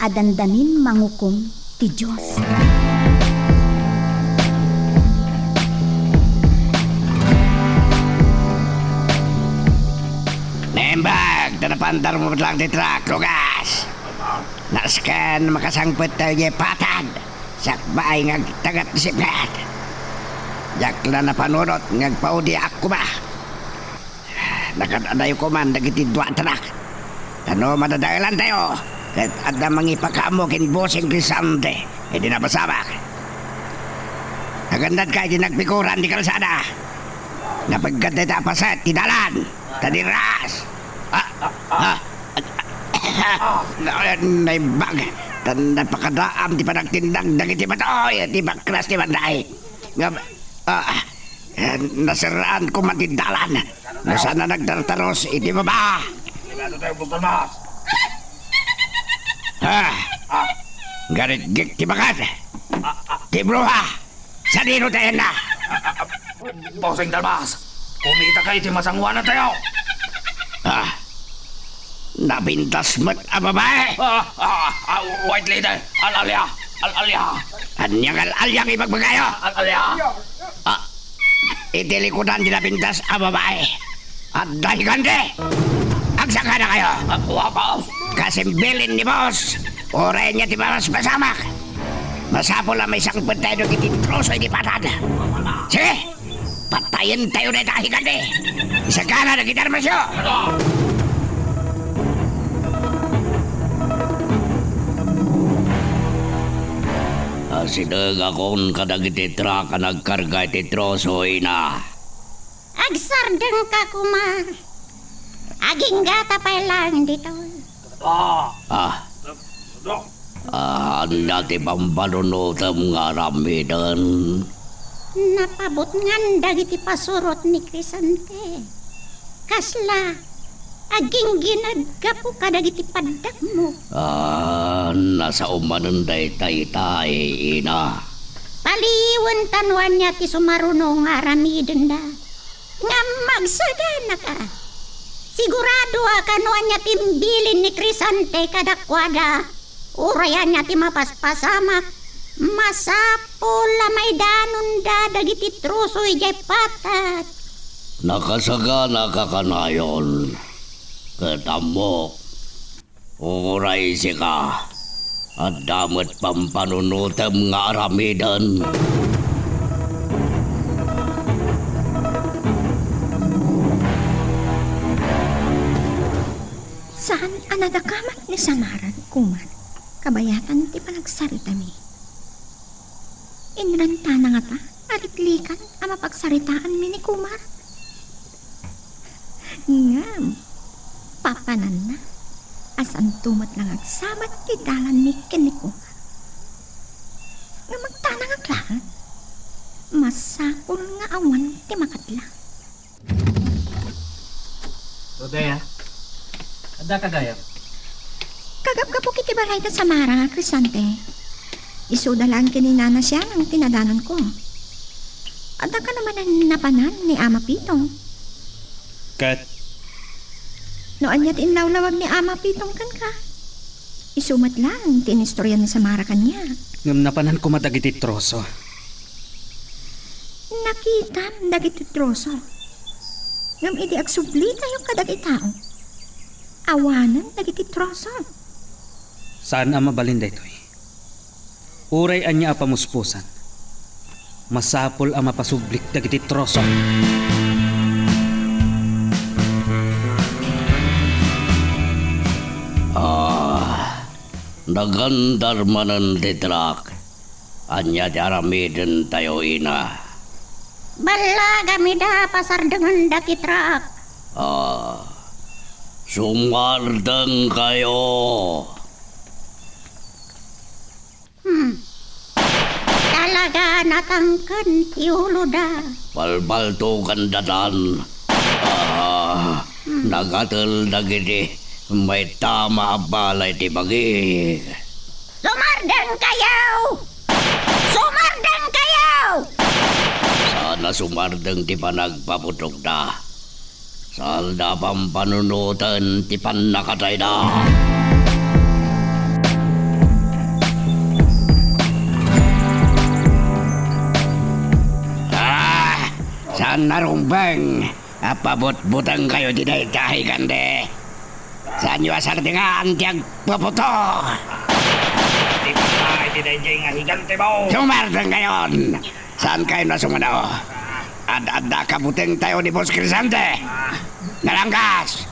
a dandanin mangukom ti Dios. Naimbag ta napandarmo met laeng ti trak, Lugas. Nasken makasangpet tayo diay patad. Sakbay nga agtagat ti sipet. Diak la napanunot nga agpaudi a koma. Nakad-adayo koman dagiti dua a trak. Ta no madadaelan tayo, ket adda mangipakaammo ken Bossing Crescente idi napasamak. Nagannad ka iti nagpikuran ti kalsada. Napeggad dayta a paset ti dalan. Ta diras. Ah, ah, ah, ah, na-, naimbag. Ta napakadaam ti panagtindag dagiti batoy, ti bakras ti banday. Ngem, ah, eh, nasiraan koman ti dalan. No saan a nagtartaros iti baba. Sigurado tayo, Boss Dalmas. Ha? Ah. Garitgik ti bakad. Ah, ah. Ti bruha. Sadino tayenna? Ah, ah, ah, Bossing Dalmas, kumita kayo ti masanguanan tayo. Ah, napintas met a babae. Ah, ah, ah, White Lady, al-alia, al-alia. Ania nga al-alia nga ibagbagayo? Al-alia. Ah, iti likudan ti napintas a babae. Adda higante! Agsakana kayo! Ah, wa, boss! Kasimbilin ni boss, uray niya ti pamaspasamak. Masapul a maisangpet tayo dagiti troso iti patad. Sige! Patayen tayo dayta a higante! Isakana dagiti armasyo! Asidegakon kadagiti trak a nagkarga iti troso, ina. Agsardengka koma. Aginggata pay laeng ditoy. Ah. Ah. Ah, ania ti pampanunotem nga aramiden? Napabutngan dagiti pasurot ni Crisante. Kasla, agginggined gapu kadagiti paddakmo. Ah, nasao manen dayta itay, ina. Paliiwenta no ania ti sumaruno nga aramidenda. Ngem agsaganaka. Siguradoak no ania ti imbilin ni Crisante kadakuada. Uray ania ti mapaspasamak, masapul a maidanonda dagiti troso idiay patag. Nakasaganaka kanayon, ket ammok, uray sika, adda met pampanunotem nga aramiden. Saan a nadakamat ni Samara, Kumar. Kabayatan ti panagsaritami. Inrantana ngata a liklikan a mapagsaritaanmi ni Kumar? Ngem, papananna a saanto met la nga agsabat ti dalanmi ken ni Kumar. Ngem agtanangak laeng, masapul nga awan ti makadla. Rodea, adda ka gayam? Kagapgapok iti balay da Samara nga Crisante. Isuda laeng ken ni Nana Sianang ti nadanonko. Adda kano manen napanan ni Ama Pitong? Ket? No ania ti inlawlawag ni Ama Pitong kenka? Isu met laeng ti inistorya ni Samara kaniak. Ngem napanan koma dagiti troso. Nakitam dagiti troso. Ngem idi agsublitayo kadagiti tao, awanen dagiti troso. Saan a mabalin daytoy. Uray ania a pamuspusan, masapul a mapasublik dagiti troso. Ah, nagandar manen ti trak. Ania ti aramidentayo, ina? Ballagamida a pasardengenda ti trak. Ah, sumardengkayo. Hmm. Talaga natangken ti uloda. Palpaltogandatan. Ah, hmm. Nagatel dagiti maittama a balay ti bagik. Sumardengkayo! Sumardengkayo! Saan a sumardeng ti panagpaputogda. Saan a pampanunoten ti pannakatayda. Ah! Saan a rumbeng a pabutbutengkayo ti dayta a higante. Saanyo a sardengan ti agpuputo. Ti patay ti daydiay nga higante mo. Sumardengkayon! Saankayon a sumano? Ad-adda kabutengtayo ni Boss Crisante. Nalanggas!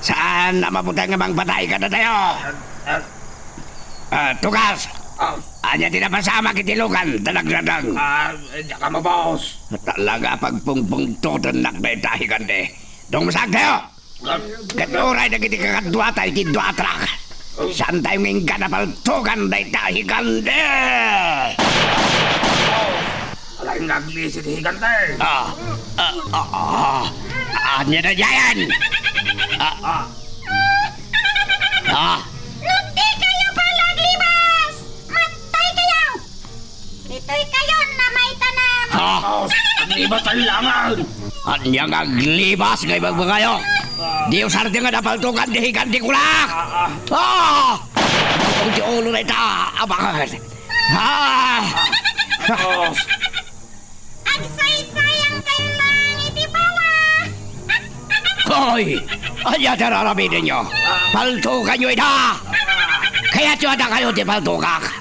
Saan a mabuteng a mangpatay kadatayo? Ah, tugas! Ania ti napasamak iti lugan ta nagdadang? Ah, diak ammo, boss. Talaga a pagpungpungtotennak dayta a higante. Dumsagtayo! Ket uray dagiti kakaduatayo iti dua a trak, saantayo nga inggana paltogan dayta a higante! Alaen nga aglisi ti higante! Ah, ah, ah, ah. Ania daydiayen? Ah, ah. Ah. No dikayo pay aglibas, mataykayo! Ditoykayon a maitanem. Ha? Aglibas tayo langan. Ania nga aglibas nga ibagbagayo? Diyo sardengan a paltogan ti higante, kulak! Ah, ah. Ah! Ang ti ulo na ita, abakan. Ah! Boss. Agsaysayangkayo lang iti bala. Hoy! Ania ti ar-aramidenyo? Paltoganyo ida! Kayatyo a dakayo ti paltogak?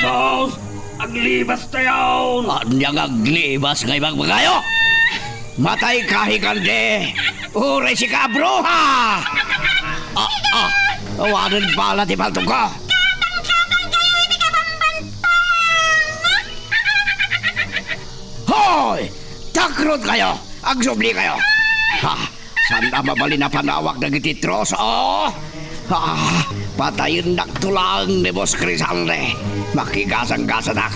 Boss, aglibas tayo! Ania nga aglibas nga ibagbagayo? Matayka, higante! Uray sika a bruha! Ah, ah! Awanen bala ti paltogko! Hoy! Takrotkayo! Agsubli kayo! Ha? Saan a mabalin a panawak dagiti troso? Ha? Patayendakto laeng ni Boss Crisante. Makigasanggasanak.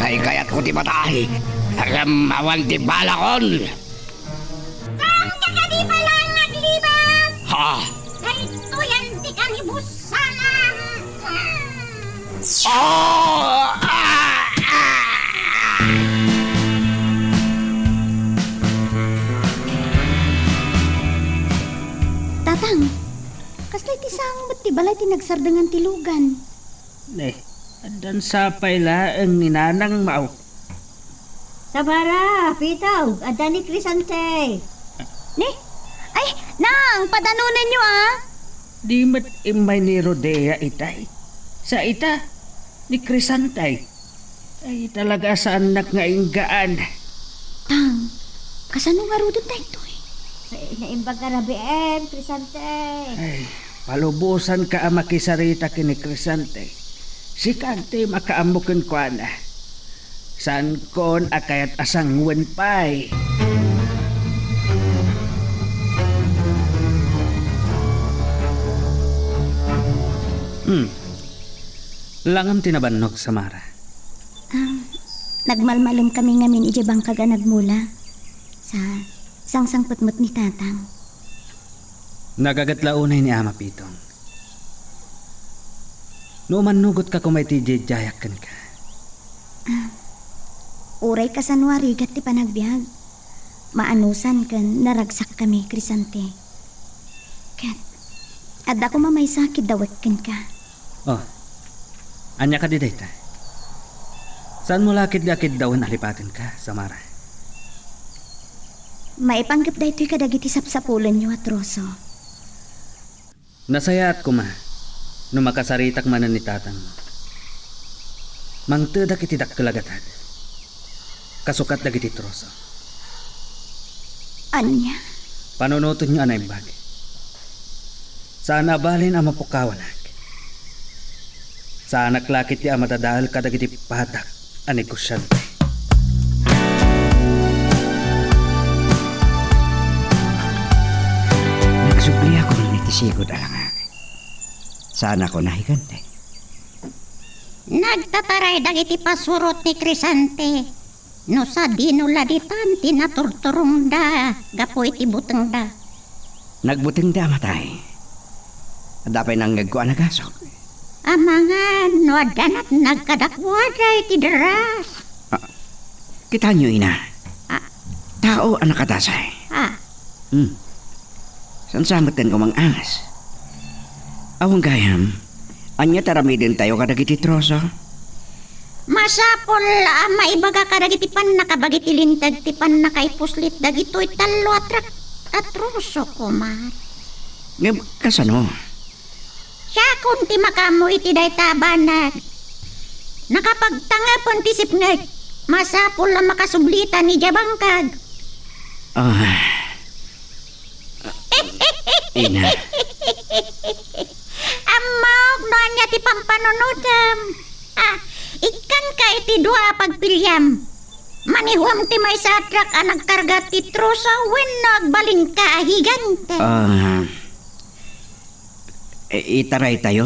Kaykayatko ti matay. Ngem awan ti balakon. Saan ka kadi pala naglibas? Ha? Daytoy anti ka ni Boss Salam. Ah! Ah! Ah! Tatang, kasla iti sango met ti balay ti nagsardengan ti lugan? Ne, addan sapay laeng ni Nanang Mao. Samara, Pitong, adda ni Crisante. Ne? Ay, Nang, padanonenyo, a. Di met immay ni Rodea itay. Sa ita, ni Crisante. Ay, talaga saannak nga inggaan. Tang, kasano ngaruden daytoy? Ay, naimbag a rabiim, Crisante. Ay, palubosanka a makisarita ken ni Crisante. Sika ti makaammo kenkuana. Saankon a kayat a sanguen pay. Hmm. Langam ti nabannog, Samara. Ah, nagmalmalemkami ngamin idiay bangkag a nagmula. Sa sangsangpet met ni Tatang. Nagaget la unay ni Ama Pitong. No umannugotka koma iti didiayak kenka. Ah, uray kasano a rigat ti panagbiag, maanusan ken naragsakkami, Crisante. Ket adda koma maysa a kiddawek kenka. Oh, ania kadi dayta? Saanmo la ketdi a kiddawen a lipatenka, Samara? Maipanggep daytoy kadagiti sapsapulenyo a troso. Nasayaat koma no makasaritak manen ni tatangmo. Mangtedak iti dakkel a gatad. Kasukat dagiti troso. Ania? Panunotenyo a naimbag. Saan a balin a mapukawanak. Saanak la ketdi a madadael kadagiti padak a negosiante. Nagsubliak iti sigud a langag. Saanakon a higante. Nagtataray dagiti pasurot ni Crisante. No sadino la ditan ti naturturongda gapu iti butengda. Nagbutengda a matay. Adda pay nangngegko a nagasok. Amangan no adda natnag kadakuada iti deras. Ah, kitaenyo, ina. Ah. Tao a nakadasay. Ah. Hmm. Saan sa met ken kumang-angas? Awan gayam, ania ti aramidentayo kadagiti troso? Masapul a maibaga kadagiti pannakabagi ti linteg ti pannakaipuslit dagitoy tallo a trak-, a troso, Kumar. Ngem kasano? Siakon ti makaammo iti dayta a banag. Nakapagtangepen ti sipnget. Masapul a makasublitan idiay bangkag. Ah. Ina. Ammok no ania ti pampanunotem. Ah, ikkanka iti dua a pagpiliam. Manihuam ti maysa a trak a nagkarga ti troso wenno agbalinka a higante. Ah, i-, itaraytayo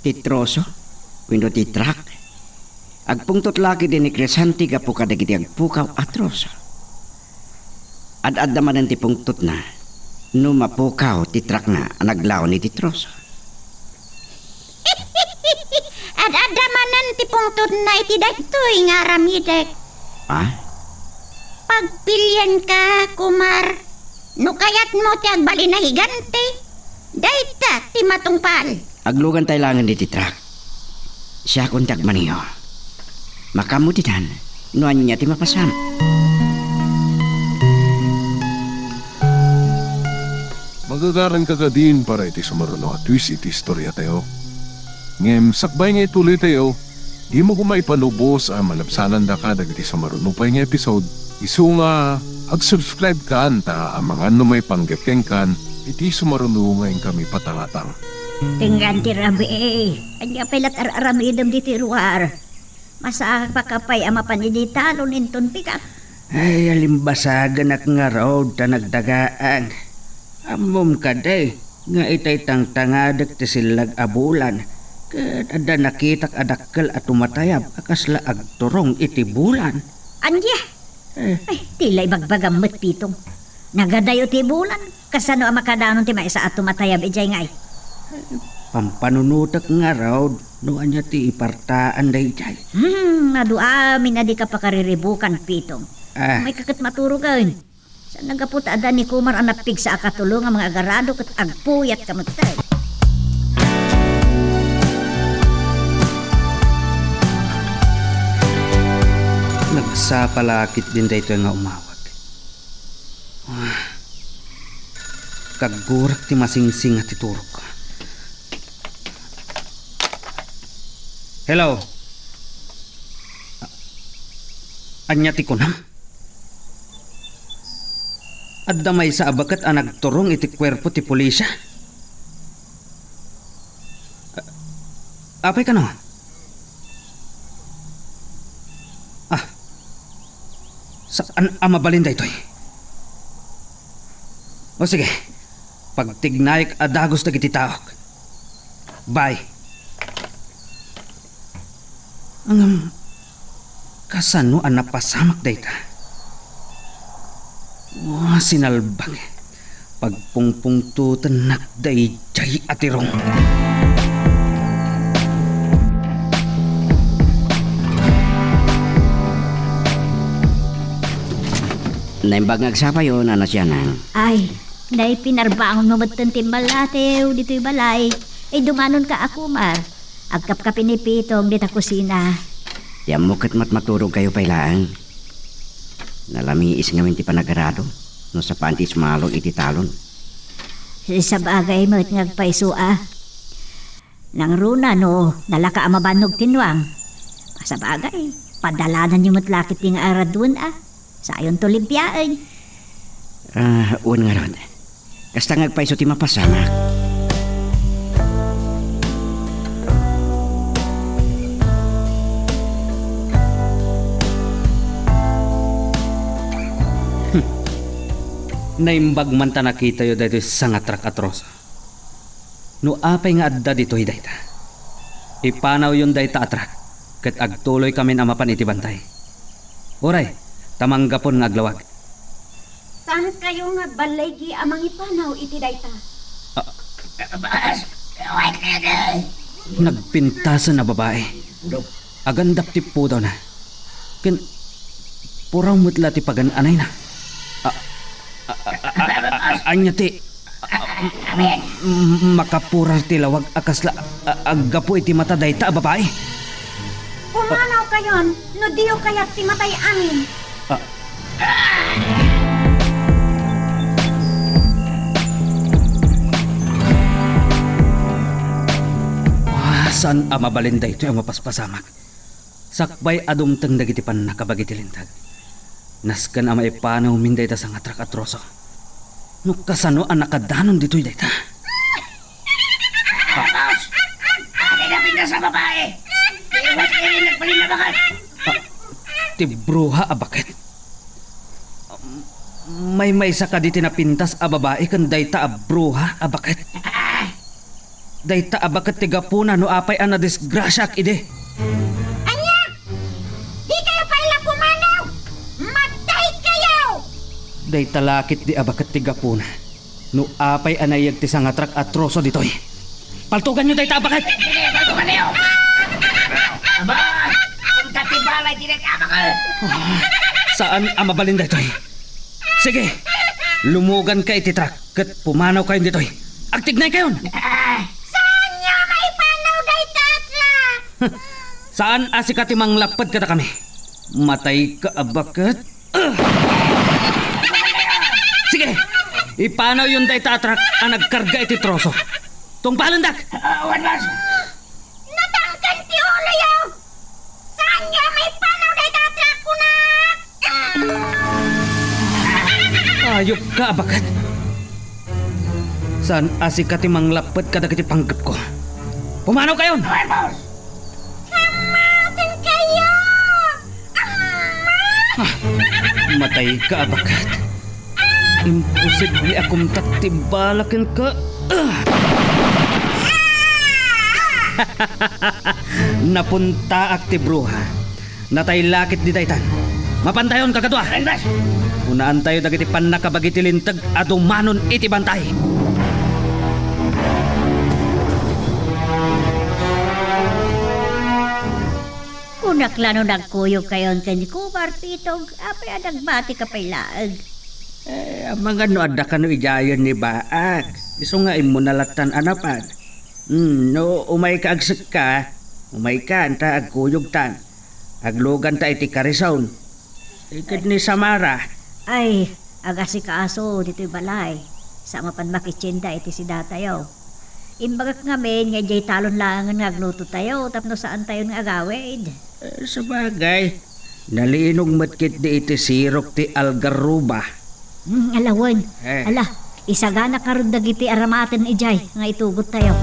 ti troso wenno ti trak. Agpungtot la ketdi ni Crisante gapu kadagiti agpukaw a troso. Ad-adda manen ti pungtotna no mapukaw ti trakna a naglaon iti troso. Ad-adda manen ti pungtotna iti daytoy nga aramidek. Ah? Pagpilianka, Kumar. No kayatmo ti agbalin a higante, dayta ti matungpal. Aglugantay laengen iti trak. Siakon ti agmaneho. Makaammo ditan no ania ti mapasam. Magagaranka kadin para iti sumaruno a twist iti istoriatayo. Ngem sakbay nga ituloytayo, dimo koma ipalubos a malabsanandaka dagiti sumaruno pay nga episode. Isu nga, ag-subscribe kan ta amangan no maipanggep kenkan iti sumaruno nga inkami patangatang. Tengngaan ti rabii, ania pay la ti ar-aramidem ditoy ruar? Masapaka pay a mapan idiay talon inton pika-, Ay, alimbasaganak ngarud ta nagdagaang. Ammom kadi nga itay tangtangadek ti sillag a bulan, ket adda nakitak a dakkel a tumatayab a kasla agturong iti bulan. Ania? Eh. Ay, ti la ibagbagam met, Pitong. Nagadayo ti bulan. Kasano a makadanon ti maysa a tumatayab idiay ngay? Pampanunotek ngarud no ania ti ipartaan daydiay. Hmm, adu amin a dika pakariribukan, Pitong. Ah. Mayka ket maturogen. Saan a gapu ta adda ni Kumar a napigsa a katulong a mga agarado ket agpuyatka metten. Nagsapa la ketdin daytoy nga umawag. Ah. Kaggurak ti masingsinga ti turok. Hello? A-, ania ti kunam? Adda maysa a baket a nagturong iti kuerpo ti pulisya? A-, apay kano? Ah, saan a mabalin daytoy? O sige, pagtignayek a dagus dagiti taok. Bye. Ngem, kasano a napasamak dayta? Wa, sinalbak. Pagpungpungtotennak daydiay a tirong. Naimbag nga agsapayo, Nana Sianang. Ay, naipinarbangonmo metten ti immalatew ditoy balay. Ay, dumanonka a Kumar. Agkapkapi ni Pitong dita kusina. Ti ammok ket matmaturogkayo pay laeng. Nalamiis ngamin ti panagarado no sapaan ti ismalog iti talon. Sabagay met nga agpayso a. Nangruna no nalaka a mabannog ti nuang. Sabagay, padalananyo met la ketdi nga araduen a. Sayonto limpiaen. Ah, wen ngarud. Kasta nga agpayso ti mapasamak. Hmm. Naimbag man ta nakitayo daytoy sangatrak a troso. No apay nga adda ditoy dayta, ipanawyon dayta a truck ket agtuloykamin a mapan iti bantay. Uray, ta manggapon nga aglawag. Saankayo nga agballaygi a mangipanaw iti dayta? Ah. Nagpintasen a babae. Agandap ti pudawna. Ken puraw met la ti pagan-anayna. A-, a-, a-, a-, a-, a-, ania ti, a-, a-, m-, m-, makapurar ti lawag a kasla a-, a-, aggapu iti mata dayta a babae? Pumanawkayon no diyo kayat ti matay amin. A-, Ah, saan a mabalin daytoy a mapaspasamak. Sakbay a dumteng dagiti pannakabagi ti linteg, nasken a maipanawmin dayta sangatrak a troso. No kasano a nakadanon ditoy dayta? Boss! Adi na pintas a babae! Iwat kayo nagbalin na baket! Ah, ti bruha a baket? Maymaysa kadi ti napintas a babae ken dayta a bruha a baket? Dayta a baket ti gapuna no apay a nadisgrasiaak idi. Ania? Dikayo pay la pumanaw? Mataykayo! Dayta la ketdi a baket ti gapuna no apay a naiyeg ti sangatrak a troso ditoy. Paltuganyo dayta a baket! Sige, paltuganyo! Aba, kunta ti balay ti nag-abaket! Ah, saan a mabalin daytoy? Sige, lumuganka iti truck ket pumanawkayon ditoy. Agtignaykayon! Saanyo a maipanaw dayta a truck? Saan a sika ti manglapped kadakami? Matayka a baket! Sige, ipanawyon dayta a truck a nagkarga iti troso. Tungpalendak! Ah, wen, boss. Natangken ti uloyo! Saanyo a maipanaw dayta a truck, kunak! Ayupka a baket! Saan a sika ti manglapped kadagiti panggepko? Pumanawkayon! Ay, boss! Kammatenkayo! Amma! Ah, matayka a baket. Imposible a kumtak ti bala kenka. Ah! Napuntaak ti bruha. Natay lakit di daytan. Mapantayon, kakadua. Rendas! Unaantayo dagiti pannakabagi ti linteg a dumanon iti bantay. Kunak la no nagkuyogkayon ken ni Kumar Pitong, apay a nagbatika pay laeng? Eh, amangan no adda kano idiayen ni Baak. Isu nga immuna lattan a napan. Hmm, no umayka agsekka, umaykan ta agkuyogtan. Agluganta iti Carrizon. Iket ni Samara. Ay, agasikaso ditoy balay. Sa mapan makitienda iti sidatayo. Imbagak ngamin nga idiay talon laengen nga aglutotayo tapno saantayon nga agawid. Eh, sabagay, nalinog met ketdi iti sirok ti algarroba. Hmm, alawen. Eh. Ala, isagana karud dagiti aramaten idiay nga itugottayo.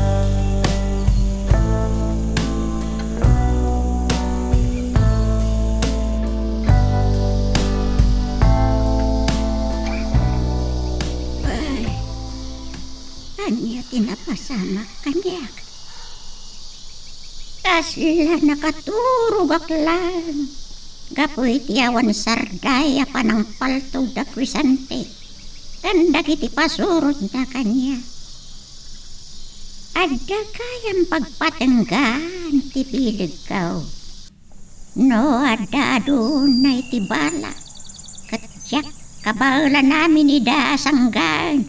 Ay, ania ti napasamak kaniak? Kasla nakaturogak laeng gapu iti awan sarday a panangpaltog da Crescente ken dagiti pasurodna kaniak. Adda gayam pagpatenggan ti bilegko. No adda aduna iti bala, ket diak kabaelan amin ida a sanggaen.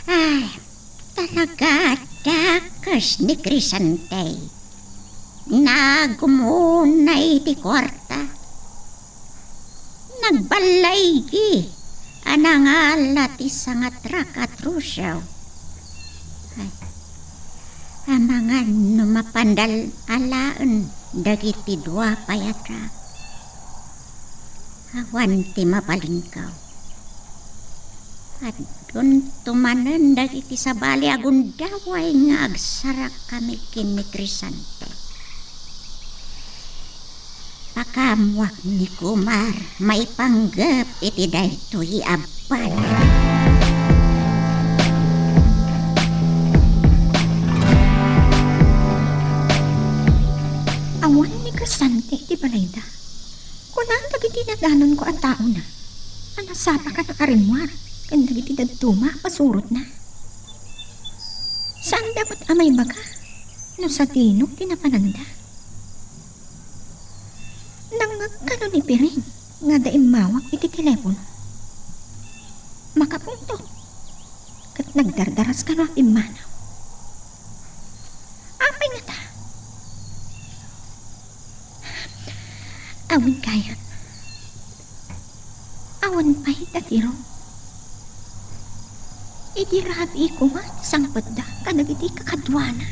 Ay, talaga a dakes ni Crescente. Nagumuna iti kuarta. Nagballaigi a nangala ti sangatrak a trousseau. Ay, amangan no mapandal alaen dagiti dua pay a truck. Awan ti mabalinko. Addunto manen dagiti sabali a gundaway nga agsarakkami ken ni Crescente. Pakaammoak ni Kumar maipanggep iti daytoy a banag. Awan ni Crescente iti balayda. Kuna dagiti nadanonko a taona a nasapa kano a rimmuar ken dagiti dadduma a pasurotna. Saanda met a maibaga no sadino ti napananda. Nangngeg kano ni Piring nga adda immawag iti telepono. Makapungtot ket nagdardaras kano a pimmanaw. Apay ngata? Awan gayam. Awan pay ti tirok. Idi rabii koma ti sangpetda kadagiti kakaduana.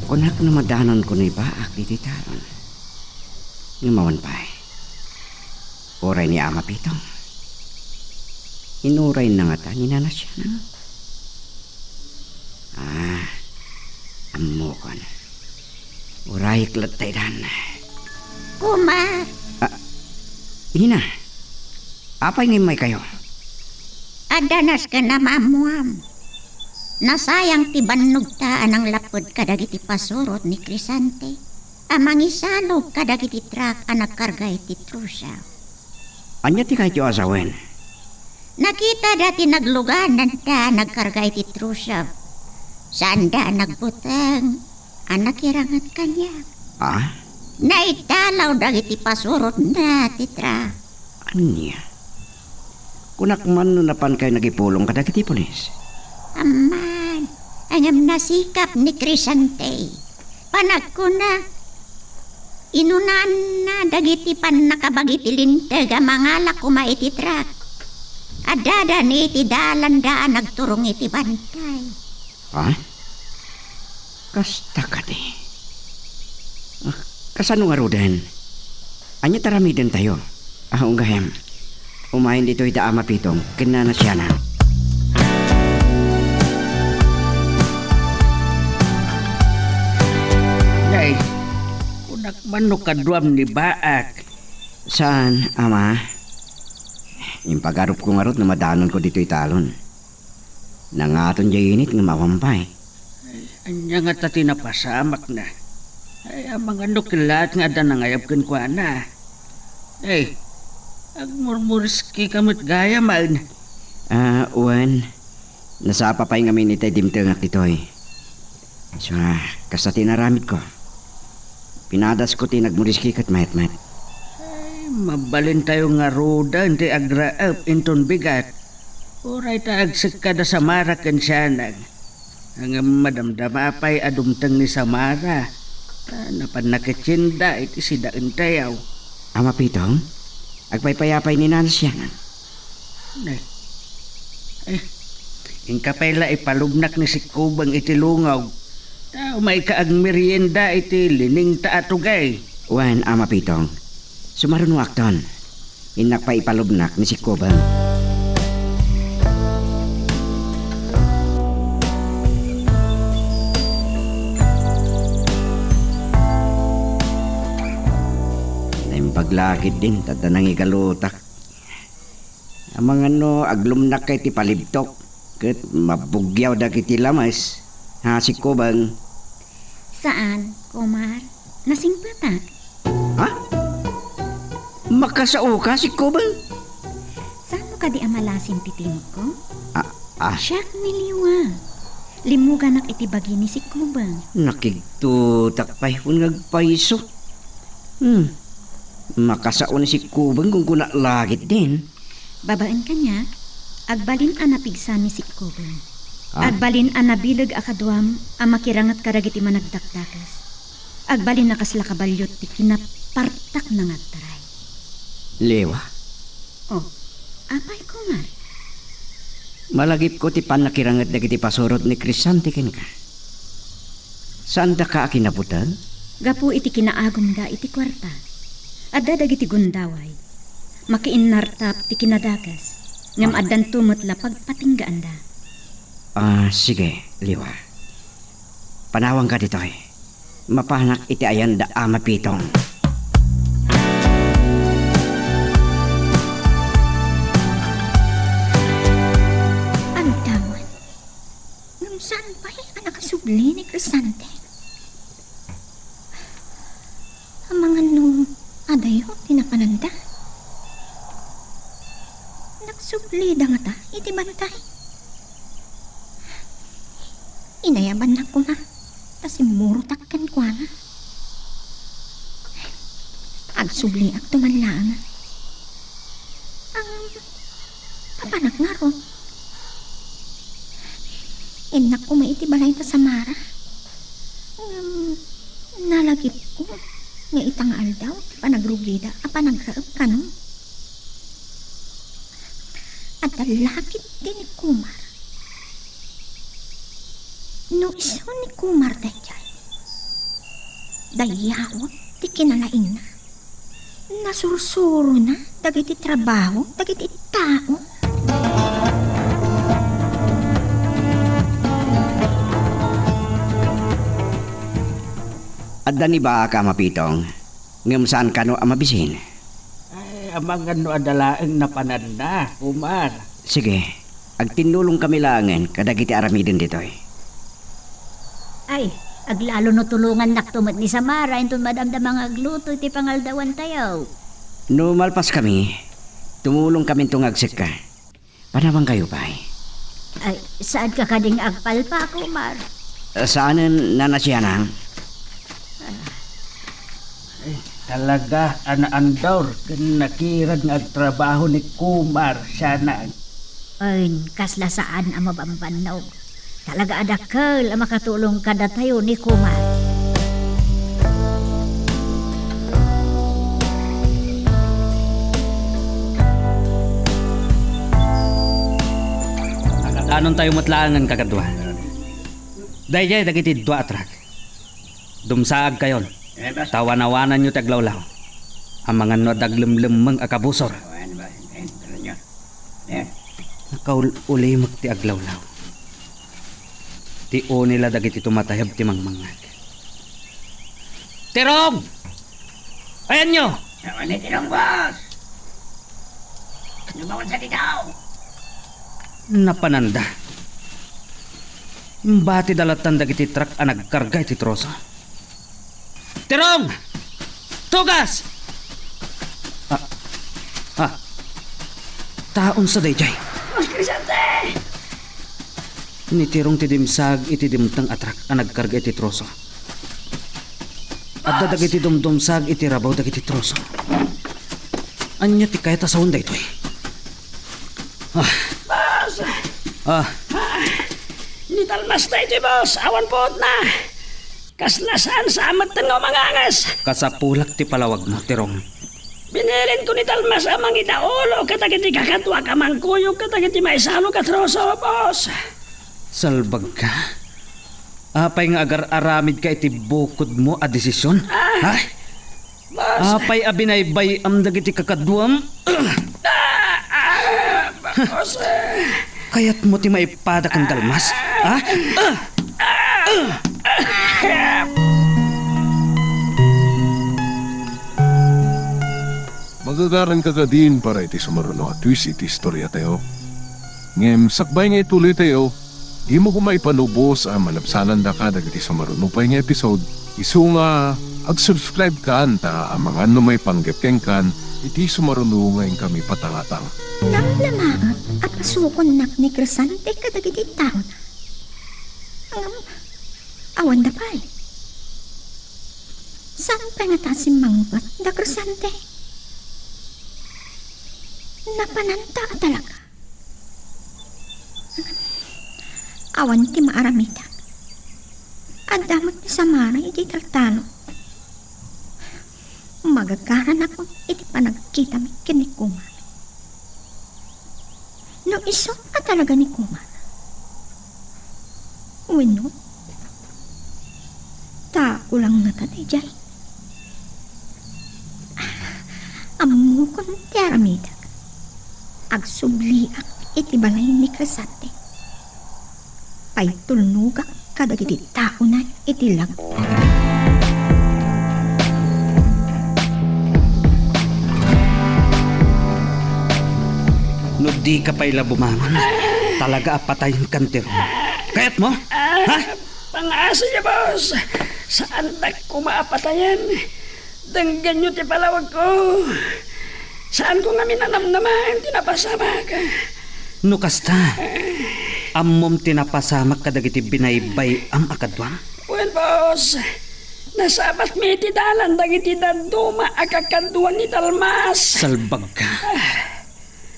Kunak no madanonko ni Baak iti talon. Ngem awan pay. Uray ni Ama Pitong. Inurayna ngata ni Nana Siana? Ah, ammokon. Urayek latta idan. Kuma! Ah, Ina, apay nga immaykayo? Adda nasken a maammoam. Nasayang ti bannogta a nanglapped kadagiti pasurot ni Crescente a mangisalog kadagiti truck a nagkarga iti trousseau. Ania ti kayatyo a sawen? Nakitada ti naglugananda a nagkarga iti trousseau. Saanda a nagbuteng a nakiranget kaniak. Ah? Naitalaw dagiti pasurotna ti truck. Ania? Kunak man no napankayo nagipulong kadagiti pulis? Amman, ngem nasikap ni Crescente. Panagkuna, inunanna dagiti pannakabagi ti linteg a mangala koma iti truck. Addada ni iti dalanda a nagturong iti bantay. Ha? Kasta kadi? Ah, kasano ngaruden? Ania ti aramidentayo? Ah, unggaem. Umayen ditoy da Ama Pitong ken Nana Siana. Ay, kunak man no kaduam ni baak. Saan, Ama? Impagarupko ngarud no madanonko ditoy talon. Nangaton diay init ngem awan pay. Ay, ania ngata ti napasamakna? Ay, amangan no kellaat nga adda nangayab kenkuana. Ay, agmurmuriskika met gayamen. Ah, wen, nasapa pay ngamin itay dimtengak ditoy. Sa, kasta ti inaramidko. Pinadasko ti nagmuriski ket mayatmayat. Ay, mabalintayo ngaruden ti agraep inton bigat. Uray ta agsekka da Samara ken sianang. Ngem madamdama pay a dumteng ni Samara. Ta napanna ket sienda iti sidaentayo. Ama Pitong, agpaypayapay ni Nana Sianang. Nay. Ay, inka pay la ipalubnak ni Sikkubeng iti lungog. Ta umayka agmerienda iti liningta a tugay. Wen, Ama Pitong. Sumarunoakton. Innak pay ipalubnak ni Sikkubeng. Naimbag la ketdin, ta adda nangigalutak. Amangan no aglumnakka iti palibtok, ket mabugyaw dagiti lames. Ha, Sikkubeng? Saan, Kumar. Nasingpetak. Ha? Makasaoka, Sikkubeng? Saanmo kadi a malasin ti timekko? Ah, ah. Siak ni Liwa. Limmuganak iti bagi ni Sikkubeng. Nakigtotak pay wen nga agpayso. Hmm. Makasao ni Sikkubeng kun kunak la ketdin. Babaen kaniak, agbalin a napigsa ni Sikkubeng. Ah? Agbalin a nabileg a kaduam a makiranget kadagiti managdakdakes. Agbalin a kasla kabalio ti kinapartakna nga agtaray. Liwa? Oh, apay, Kumar? Malagipko ti pannakiranget dagiti pasurot ni Crisante kenka. Saandaka a kinabuteng? Gapu iti kinaagumda iti kuarta, adda dagiti gundaway. Makiinnartap ti kinadakes, ngem addanto met la pagpatinggaanda. Ah, sige, Liwa. Panawanka ditoy. Mapanak iti ayan da Ama Pitong. Antawan. Ngem saan pay a nakasubli ni Crisante? Amangan no adayo ti napananda? Nagsublida ngata iti bantay? Inayabannak koma ta simmurotak kenkuana. Agsubliakto man laeng. Ngem, papanak ngarud? Innak koma iti balay da Samara. Ngem, nalagipko nga ita nga aldaw ti panagrugida a panagraep kano. Adda la ketdi ni Kumar. No isu ni Kumar daydiay, dayaw ti kinalaingna. Nasursurona dagiti trabaho dagiti tao. Adda ni baak a mapitong, ngem saan kano a mabisin. Ay, amangan no adda laeng napananda, Kumar. Sige, agtinnulongkami laengen kadagiti aramiden ditoy. Ay, aglalo no tulongannakto met ni Samara inton madamdama nga agluto iti pangaldawantayo. No malpaskami, tumulongkaminto nga agsekka. Panawankayo pay. Ay, saanka kadi nga agpalpa, Kumar? Saanen, Nana Sianang. Ay, talaga a naandor ken nakirad nga agtrabaho ni Kumar Sianang. Ay, kasla saan a mabambannog. Talaga a dakkel a makatulong kadatayo ni Kumar. Nagadanontayo met laengen, kakadua. Daydiay dagiti dua a truck. Dumsaagkayon. Ta wanawananyo ti aglawlaw. Amangan no adda aglemlemmeng a kabusor. Nakaul-ulimek ti aglawlaw. Ti uni la dagiti tumatayab ti mangmangngag. Tirong! Ayanyo! Awan ni Tirong, boss! Ano ba man sa ditaw? Napananda. Imbati dalatan dagiti truck a nagkarga iti troso. Tirong! Tugas! Ah, ah. Taon sa dayjay. Boss Crescente! Ni Tirong ti dimsag iti dimteng a truck a nagkarga iti troso. Adda dagiti dumdumsag iti rabaw dagiti troso. Ania ti kayat a sawen daytoy? Ah. Boss! Ah. Ah, ni Talmas daytoy, boss. Awan puotna. Kasla saan sa amet nga umanganges. Kasapulak ti palawagmo, Tirong. Binilinko ni Talmas a mangidaulo kadagiti kakaduak a mangkuyog kadagiti maisalog a troso, boss. Salbagka? Apay nga agar-aramidka iti bukodmo a desisyon? Ah, ha? Boss. Apay a binaybay-am dagiti kakaduam? Ah, ah, boss. Kayatmo ti maipada ken Dalmas? Ha? Ah! Magagaran ka kadin para iti sumaruno a twist iti istoriatayo. Ngem sakbay nga ituloytayo, dimo koma ipanubos a malabsanandaka dagiti sumaruno pay nga episode, isu nga ag-subscribe kan ta amangan no maipanggep kenkan iti sumaruno nga inkami patangatang. Namnamaek a pasukonnak ni Crescente kadagiti taona. Ngem, awanda pay. Saan pay ngata a simmangpet da Crescente? Napananta a talaga. Awan ti maaramidak. Adda met ni Samara iti taltalo. Magagaranakon iti panagkitami ken ni Kumar. No isu a talaga ni Kumar? Wenno, ta kulang ngata daydiay? Ammokon ti aramidek. Agsubliak iti balay ni Crescente. Paitulnogak kadagiti taona iti lagda. No dika pay la bumangon, talaga a patayenkan, Tirong. Kayatmo? Ha? Pangaasayo, boss. Saandak koma a patayen. Denggenyo ti palawagko. Saanko ngamin a namnamaen ti napasamak. No kasta, ammom ti napasamak kadagiti binaybay-am a kaduam? Wen, boss. Nasabatmi iti dalan dagiti dadduma a kakadua ni Dalmas. Salbagka.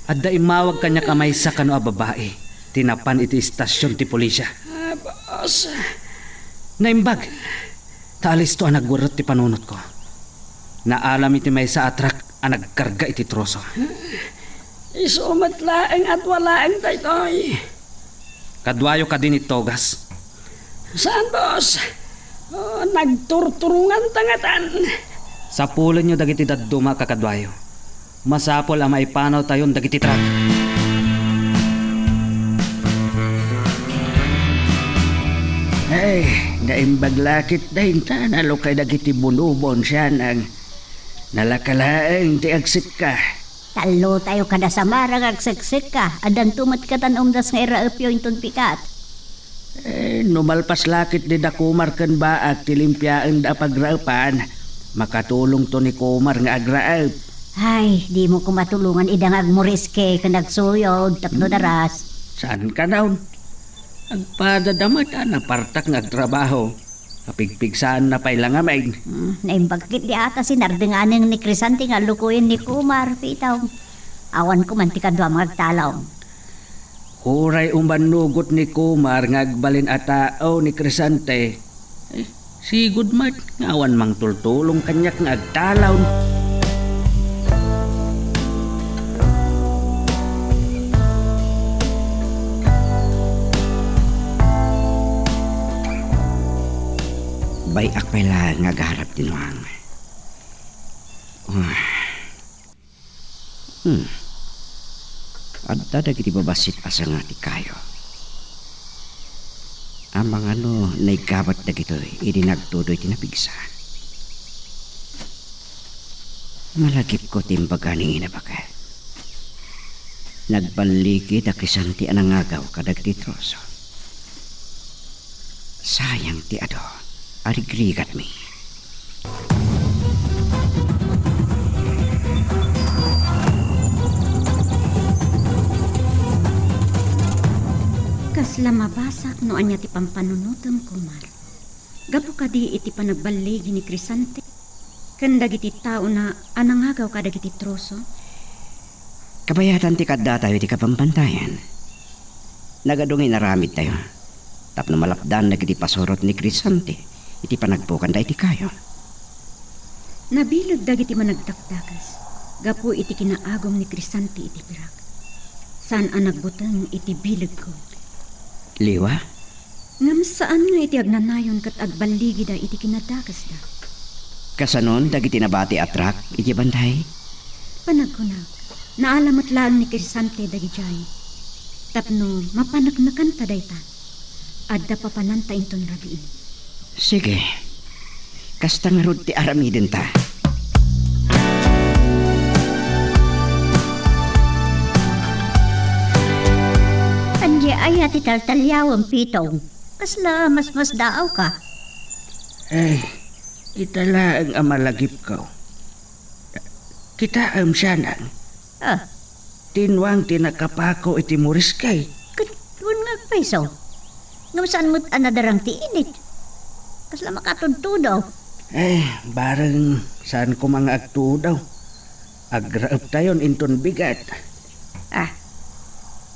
Adda immawag kaniak a maysa kano a babai ti napan iti istasion ti polisia. Ah, boss. Naimbag. Ta alisto a nagwerrek ti panunotko. Naalam iti maysa a truck a nagkarga iti troso. Isu met laeng a dua laeng daytoy. Kaduayo kadin iti tugas? Saan, boss. Oh, nagturturonganta ngatan. Sapulenyo dagiti dadduma a kakaduayo. Masapul a maipanawtayon dagiti truck. Ay, naimbag la ketdi ta nalukay dagiti bunubon sianang. Nalaka laeng ti agsekka. Tallotayo kada Samara nga agseksekka. Addanto met katan umdas nga irraepyo inton pikat. Eh, no malpas la ketdi da Kumar ken Baak ti limpiaenda a pagraepan, makatulongto ni Kumar nga agraep. Ay, dimo koma tulongan ida nga agmuriske ken agsuyod tapno daras. Saan kanayon? Agpadada met a napartak nga agtrabaho. Kapigpigsaanna pay la ngamin. Hmm, naimbag ketdi a ta sinardeng ni Crescente nga lukoyen ni Kumar, Pitong. Awan koma ti kaduam nga agtalong. Uray umannurot ni Kumar nga agbalin a tao ni Crescente, eh, sigud met nga awan mangtultulong kaniak nga agtalon. Bay-ak pay laeng nga agarap ti nuang. Ah. Hmm. Adda dagiti babassit a sanga ti kayo. Amangan no naiggabat dagitoy idi nagtudoy ti napigsa. Malagipko ti imbaga ni Ina Baket. Nagballigi da Crisanti a nangagaw kadagiti troso. Sayang ti adu a rigrigatmi. Kasla mabasak no ania ti pampanunotem, Kumar. Gapu kadi iti panagballigi ni Crisanti ken dagiti taona a nangagaw kadagiti troso? Kabayatan ti kaddatayo iti kabambantayan. Nagadu nga inaramidtayo tapno malapdan dagiti pasurot ni Crisanti iti panagbukanda iti kayo. Nabileg dagiti managdakdakes gapu iti kinaagum ni Crisanti iti pirak. Saan a nagbuteng iti bilegko. Liwa? Ngem saan nga iti agnanayon ket agballigida iti kinadakesda. Kasanon dagiti nabati a truck iti bantay? Panagkunak, naala met laeng ni Crisanti dagidiay. Tapno mapaneknekanta dayta, adda papananta inton rabii. Sige. Kasta ngarud ti aramidenta. Ania aya ti taltaliawem, Pitong? Kasla masmasdaawka? Ay, ita laeng a malagipko. Kitaem siya nang. Ah. Tinwang ti nakapako iti muriskay. Ket wen nga agpayso? Ngem saan met a nadarang ti init? Kasla makatudtudo? Eh, bareng saan koma nga agtudo. Agraeptayon inton bigat. Ah,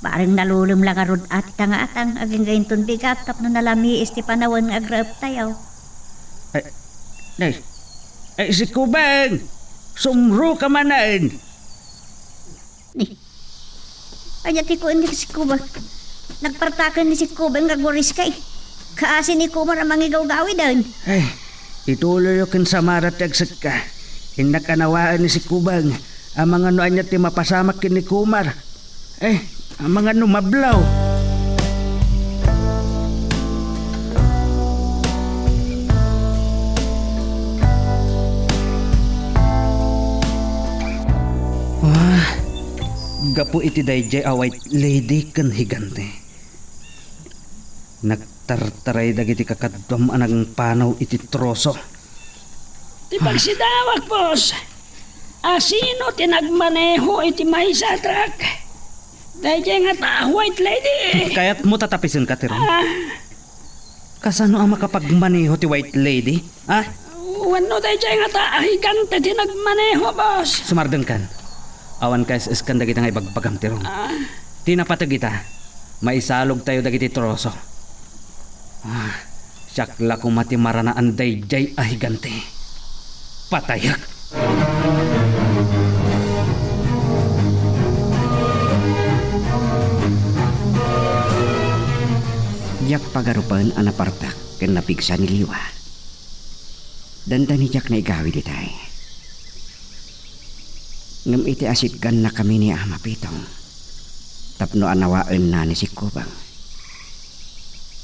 bareng nalulem la ngarud a ti tangatang agingga inton bigat tapno nalamiis ti panawen nga agraeptayo. Ay, nay, ay, si Kubeng! Sumro ka manen! Ni, ania ti kuan ni si Kubeng? Nagpartaken ni si Kubeng nga agmuriskay. Kaasi ni Kumar a mangigawgawiden. Ay, ituloyyo ken Samara ti agsekka. Innak a nawaen ni si Kubeng. Amangan no ania ti mapasamak ken ni Kumar. Eh, amangan no mablaw. Ah, gapu iti daydiay a white lady ken higante. Nagtartaray dagiti kakaduam a nangpanaw iti troso. Ti pagsidawak, boss. Asino ti nagmaneho iti maysa a truck? Daydiay ngata a white lady. Kayatmo tatapisenka, Tirong? Ah. Kasano a makapagmaneho ti white lady? Ha? Wenno daydiay ngata a higante ti nagmaneho, boss? Sumardengkan. Awan kaes-eskan dagita nga ibagbagam, Tirong. Ah. Ti napateg ita, maisalogtayo dagiti troso. Ah, siak la koma ti maranaan daydiay a higante. Patayek! Diak pagarupen a napartak ken napigsa ni Liwa. Dandani diak naigawid itay. Ngem iti asitgannakami ni Ama Pitong tapno anawaenna ni Sikkubang,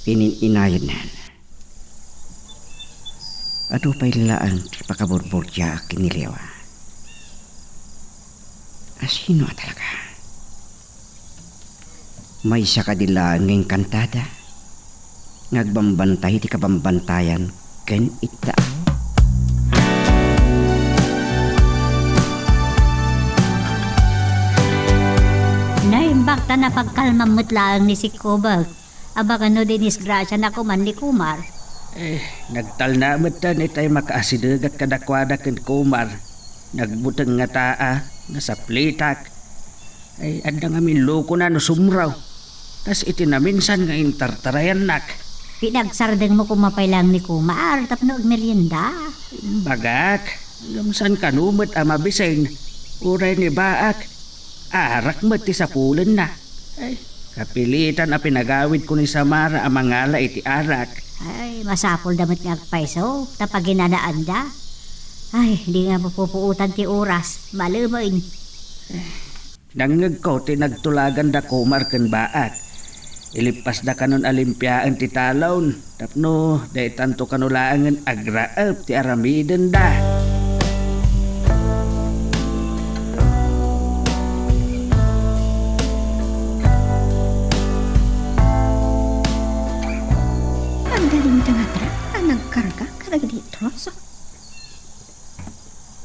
inin-inayednan. Adu pay laeng ti pakaburburdiaak ken ni Liwa. Asino a talaga? Maysa kadi laeng nga inkantada nga agbambantay iti kabambantayan ken ittao? Naimbag ta napagkalmam met laeng ni Sikkubang. Abagan no dinisgrasiana koman ni Kumar. Eh, nagtalna met ta itay makaasidegat kadakuada ken Kumar. Nagbuteng ngata a, nasaplitak. Ay, adda ngamin lokona no sumraw. Kas iti naminsan nga intartarayannak. Pinagsardengmo koma pay laeng ni Kumar tapno agmerienda. Imbagak, ngem saan kano met a mabiseng. Uray ni Baak, arak met ti sapulenna. Ay, kapilitan a pinagawidko ni Samara a mangala iti arak. Ay, masapulda met nga agpayso, ta paginanaanda. Ay, di nga mapupuotan ti oras, malemen. Nangngegko ti nagtulaganda Kumar ken Baak. Ilippasda kanon a limpiaen ti talon, tapno daytanto kano laengen agraep ti aramidenda.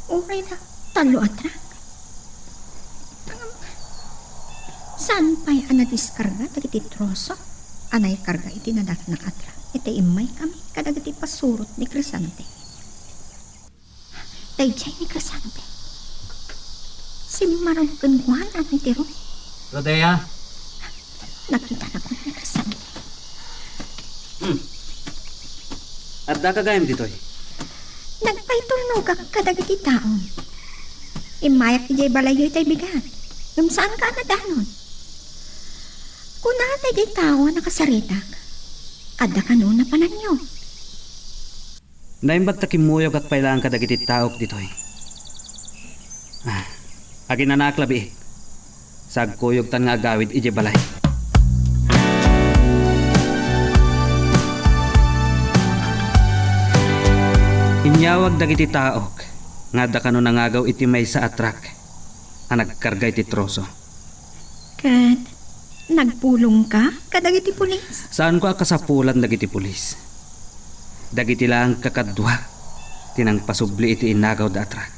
Uray la tallo a truck. Ngem, saan pay a nadiskarga dagiti troso a naikarga iti nadatna a truck iti immaykami kadagiti pasurot ni Crescente? Daydiay ni Crescente. Simmaron kenkuana ni Tiro. Rodea? Nakitana ni Crescente. Hmm. Addaka gayam ditoy? Nagpaitulnogak kadagiti tao. Immayak idiay balayyo itay bigat. Ngem saanka a nadanon. Kuna daydiay tao a nakasaritak, adda kano napananyo. Naimbag ta kimmuyogak pay laeng kadagiti taok ditoy. Ah, aginanaak labiit. Sagkuyogtan nga agawid idiay balay. Inyawag dagiti taok nga adda kano nangagaw iti maysa a truck a nagkarga iti troso. Ket nagpulongka kadagiti pulis? Saanko a kasapulan dagiti pulis. Dagiti laeng kakaduak ti nangpasubli iti inagawda a truck.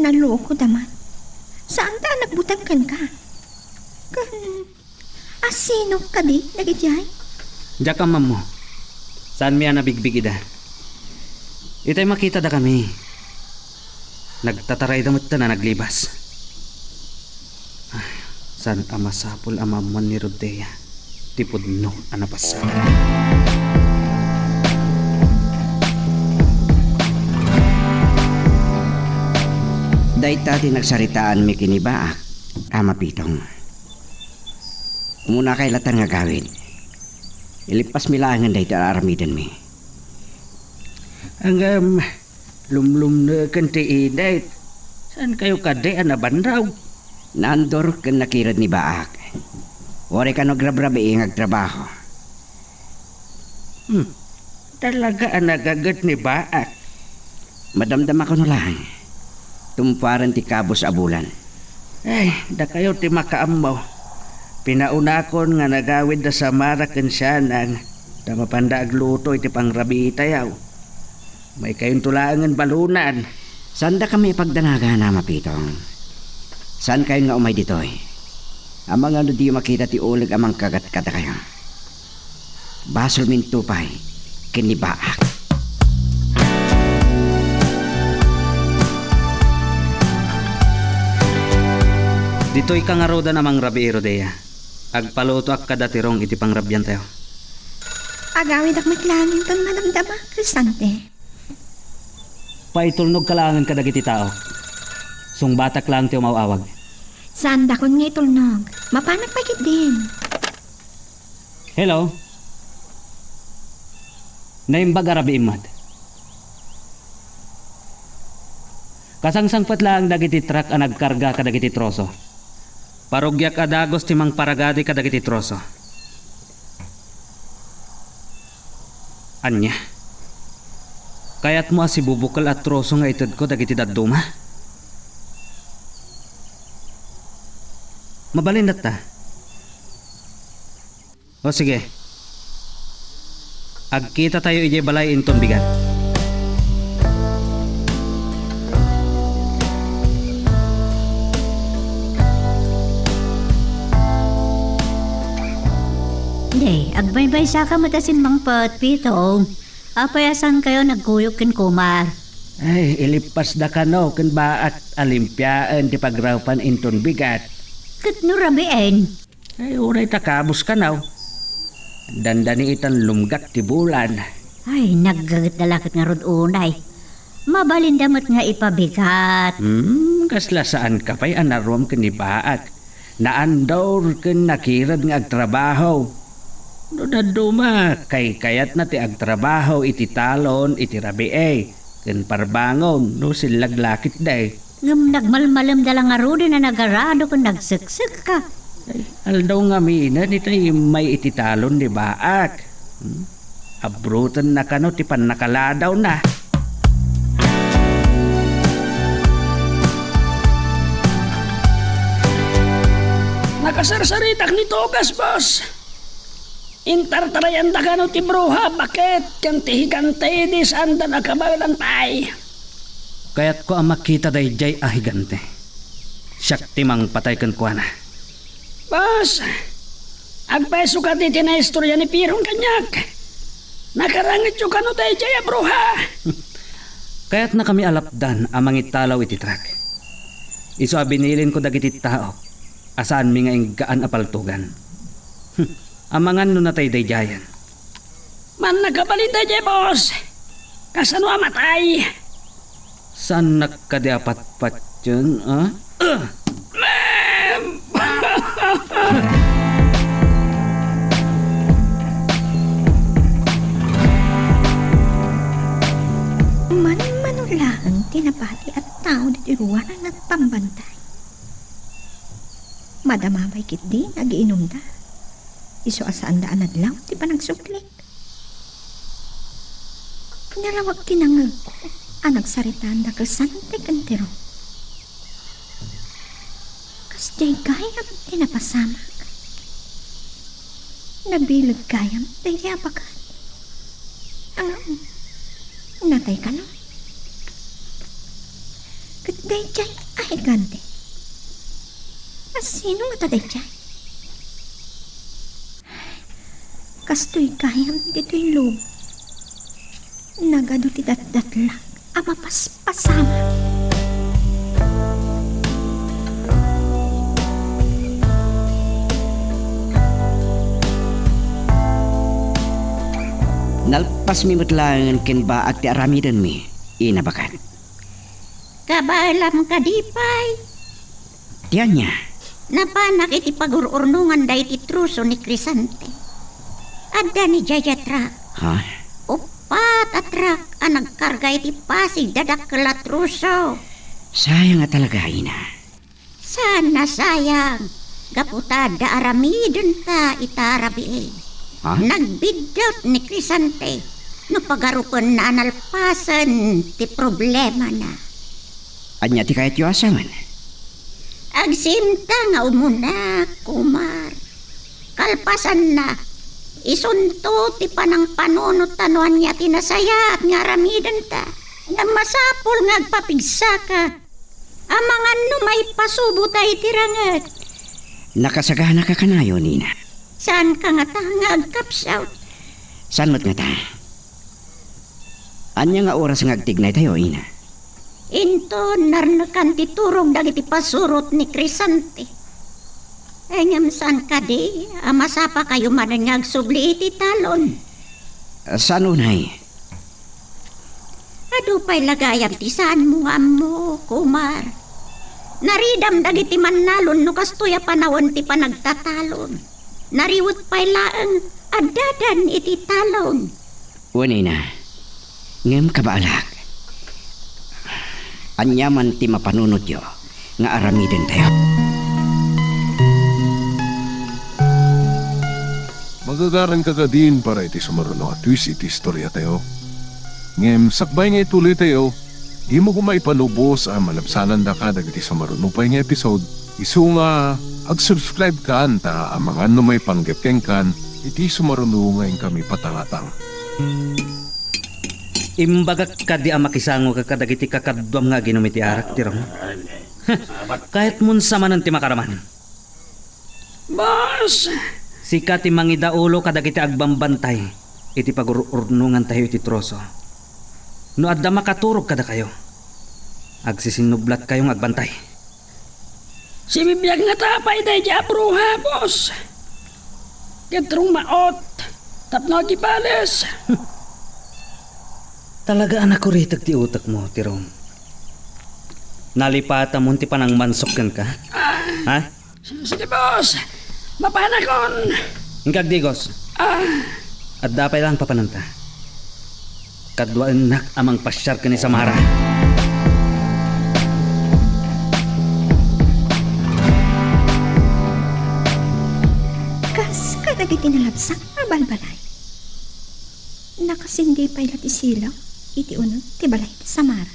Naloko da man. Saanda a nagbuteng kenka. Ken asino kadi dagidiay? Diak ammammo. Saanmi a nabigbig ida. Itay makitada kami. Nagtatarayda met ta a naglibas. Ah, saan a masapul a maammuan ni Rodea ti pudno a napasamak. Dayta ti nagsaritaanmi ken ni Baak, Ama Pitong. Umunakay latta nga agawid. Ilippasmi laengen daytoy a aramidenmi. Ngem, lumlumneken ti init. Saankayo kadi a nabannog? Naandor ken nakired ni Baak. Uray kano agrabrabii nga agtrabaho. Hmm. Talaga a nagaget ni Baak. Madamdama kano laeng. Tumparen ti kabus a bulan. Ay, dakayo ti makaammo. Pinaunakon nga nagawid da Samara ken Sianang, ta mapanda agluto iti pangrabiitayo. Maykayonto laengen balunan. Saandakami a pagdanagan, Ama Pitong. Saankayon nga umay ditoy. Amangan no diyo makita ti uleg a mangkagat kadakayo. Basolminto pay ken ni Baak. Ditoyka ngaruden a mangrabii, Rodea. Agpalutoak kada tirong iti pangrabiantayo. Agawidak met laeng inton madamdama, Crescente. Paitulnogka laengen kadagiti tao. Sungbatak laeng ti umaw-awag. Saandakon nga itulnog. Mapanak pay ketdin. Hello? Naimbag a rabiim met. Kasangsangpet laeng dagiti truck a nagkarga kadagiti troso. Parugiak a dagus ti mangparagadi kadagiti troso. Ania? Kayatmo a sibubukel a troso nga itedko dagiti dadduma? Mabalin latta. O sige. Agkitatayo idiay balay inton bigat. Di, agbaybaysaka met a simmangpet, Pito. Apay a saankayo nagkuyog ken Kumar? Ay, ilippasda kano ken Baak a limpiaen ti pagrapan inton bigat. Ket no rabiin? Ay, uray ta kabus kano. Dandani itan lumgak ti bulan. Ay, naggagetda la ket ngarud unay. Mabalinda met nga ipabigat. Hmm, kasla saanka pay a naruam ken ni Baak. Naandor ken nakired nga agtrabaho. No dadduma, kaykayatna ti agtrabaho iti talon iti rabii ken parbangon no sillaglakitda. Ngem nagmalmalemda la ngaruden a nagarado ken nagseksekka. Ay, aldaw ngaminen itay immay iti talon ni Baak. Hmm? Abrutenna kano ti pannakaladawna. Nakasarsaritak ni Togas, boss. Intartarayanda kano ti bruha, baket, ken ti higante idi saanda nakabaelan pay. Kayatko a makita daydiay a higante. Siak ti mangpatay kenkuana. Boss, agpayso kadi ti naistorya ni Pirong kaniak. Nakarangityo kano daydiay a bruha? Kayatnakami a lapdan a mangitalaw iti truck. Isu a binilinko dagiti taok a saanmi nga inggaan a paltogan. Amangan no natay daydiayen. Mannakabalin daydiay, boss. Kasano a matay? Saannak kadi a patpatien, a? Manmano laeng ti nabati a tao ditoy ruar a nagpambantay. Madamabay ketdi nga agiinumda. Isu a saanda a nadlaw ti panagsuklik. Narawag ti nangngegko a nagsaritaan da Crescente ken Tiro. Kasdiay gayam ti napasamak. Nabileg gayam daydi a baket. Ngem, natay kano? Ket daydiay a higante, a sino ngata daydiay? Kastoy gayam ditoy lub. Nagadu ti datdatlak a mapaspasamak. Nalpasmi met laengen ken baak ti aramidenmi, Ina Baket. Kabaelam kadi pay? Ti ania? Napanak iti pagur-urnongan daydi troso ni Crescente. Adda ni Jajatra. Ha? Uppat a truck a nagkarga iti pasig dadakkel a troso. Sayang a talaga, Ina. Saan a sayang, gapu ta adda aramidenta ita a rabii. Ha? Nagbiddut ni Crescente no pagarupenna a nalpasen ti problemana. Ania ti kayatyo a sawen? Agsimta nga umuna, Kumar. Kalpasanna, isunto ti panangpanunot ta no ania ti nasayaat nga aramidenta. Ngem masapul nga agpapigsaka. Amangan no maipasubo ta iti ranget. Nakasaganaka kanayon, Ina. Saanka ngata nga agkapsut? Saan met ngata? Ania nga oras nga agtignaytayo, Ina? Inton narnekan ti turog dagiti pasurot ni Crescente. Ngem saan kadi a masapakayo manen nga agsubli iti talon? Saan unay? Adu pay la gayam ti saanmo nga ammo, Kumar. Naridam dagiti mannalon no kastoy a panawen ti panagtatalon. Nariwet pay laeng addadan iti talon. Wen, Ina. Ngem kabaalak, ania man ti mapanunotyo nga aramidentayo? Magagaranka kadin para iti sumaruno a twist iti istoriatayo. Ngem sakbay nga ituloytayo, dimo koma ipalubos a malabsanandaka dagiti sumaruno pay nga episode, isu nga ag-subscribe kan ta amangan no maipanggep kenkan iti sumaruno nga inkami patangatang. Imbagak kadi a makisangoka kadagiti kakaduam nga aginum iti arak, Tirong. Kayatmon samanen ti makaraman. Boss! Sika ti mangidaulo kadagiti agbambantay iti pagur-urnongantayo iti troso. No adda makaturog kadakayo, agsisinnublatkayo nga agbantay. Sibibiag ngata pay daydi a bruha, boss. Ket rummaot tapno agibales. Talaga a nakuriteg ti utekmo, Tirong. Nalipatamon ti panangmansok kenka? Ah. Ha? Sige, boss. Mapanakon. Inka agdigos. Ah. Adda pay laeng papananta. Kaduaennak a mangpasiar ken ni Samara. Kas kadagiti nalabsak a balbalay, nakasindi pay la ti silaw iti uneg ti balay ti Samara.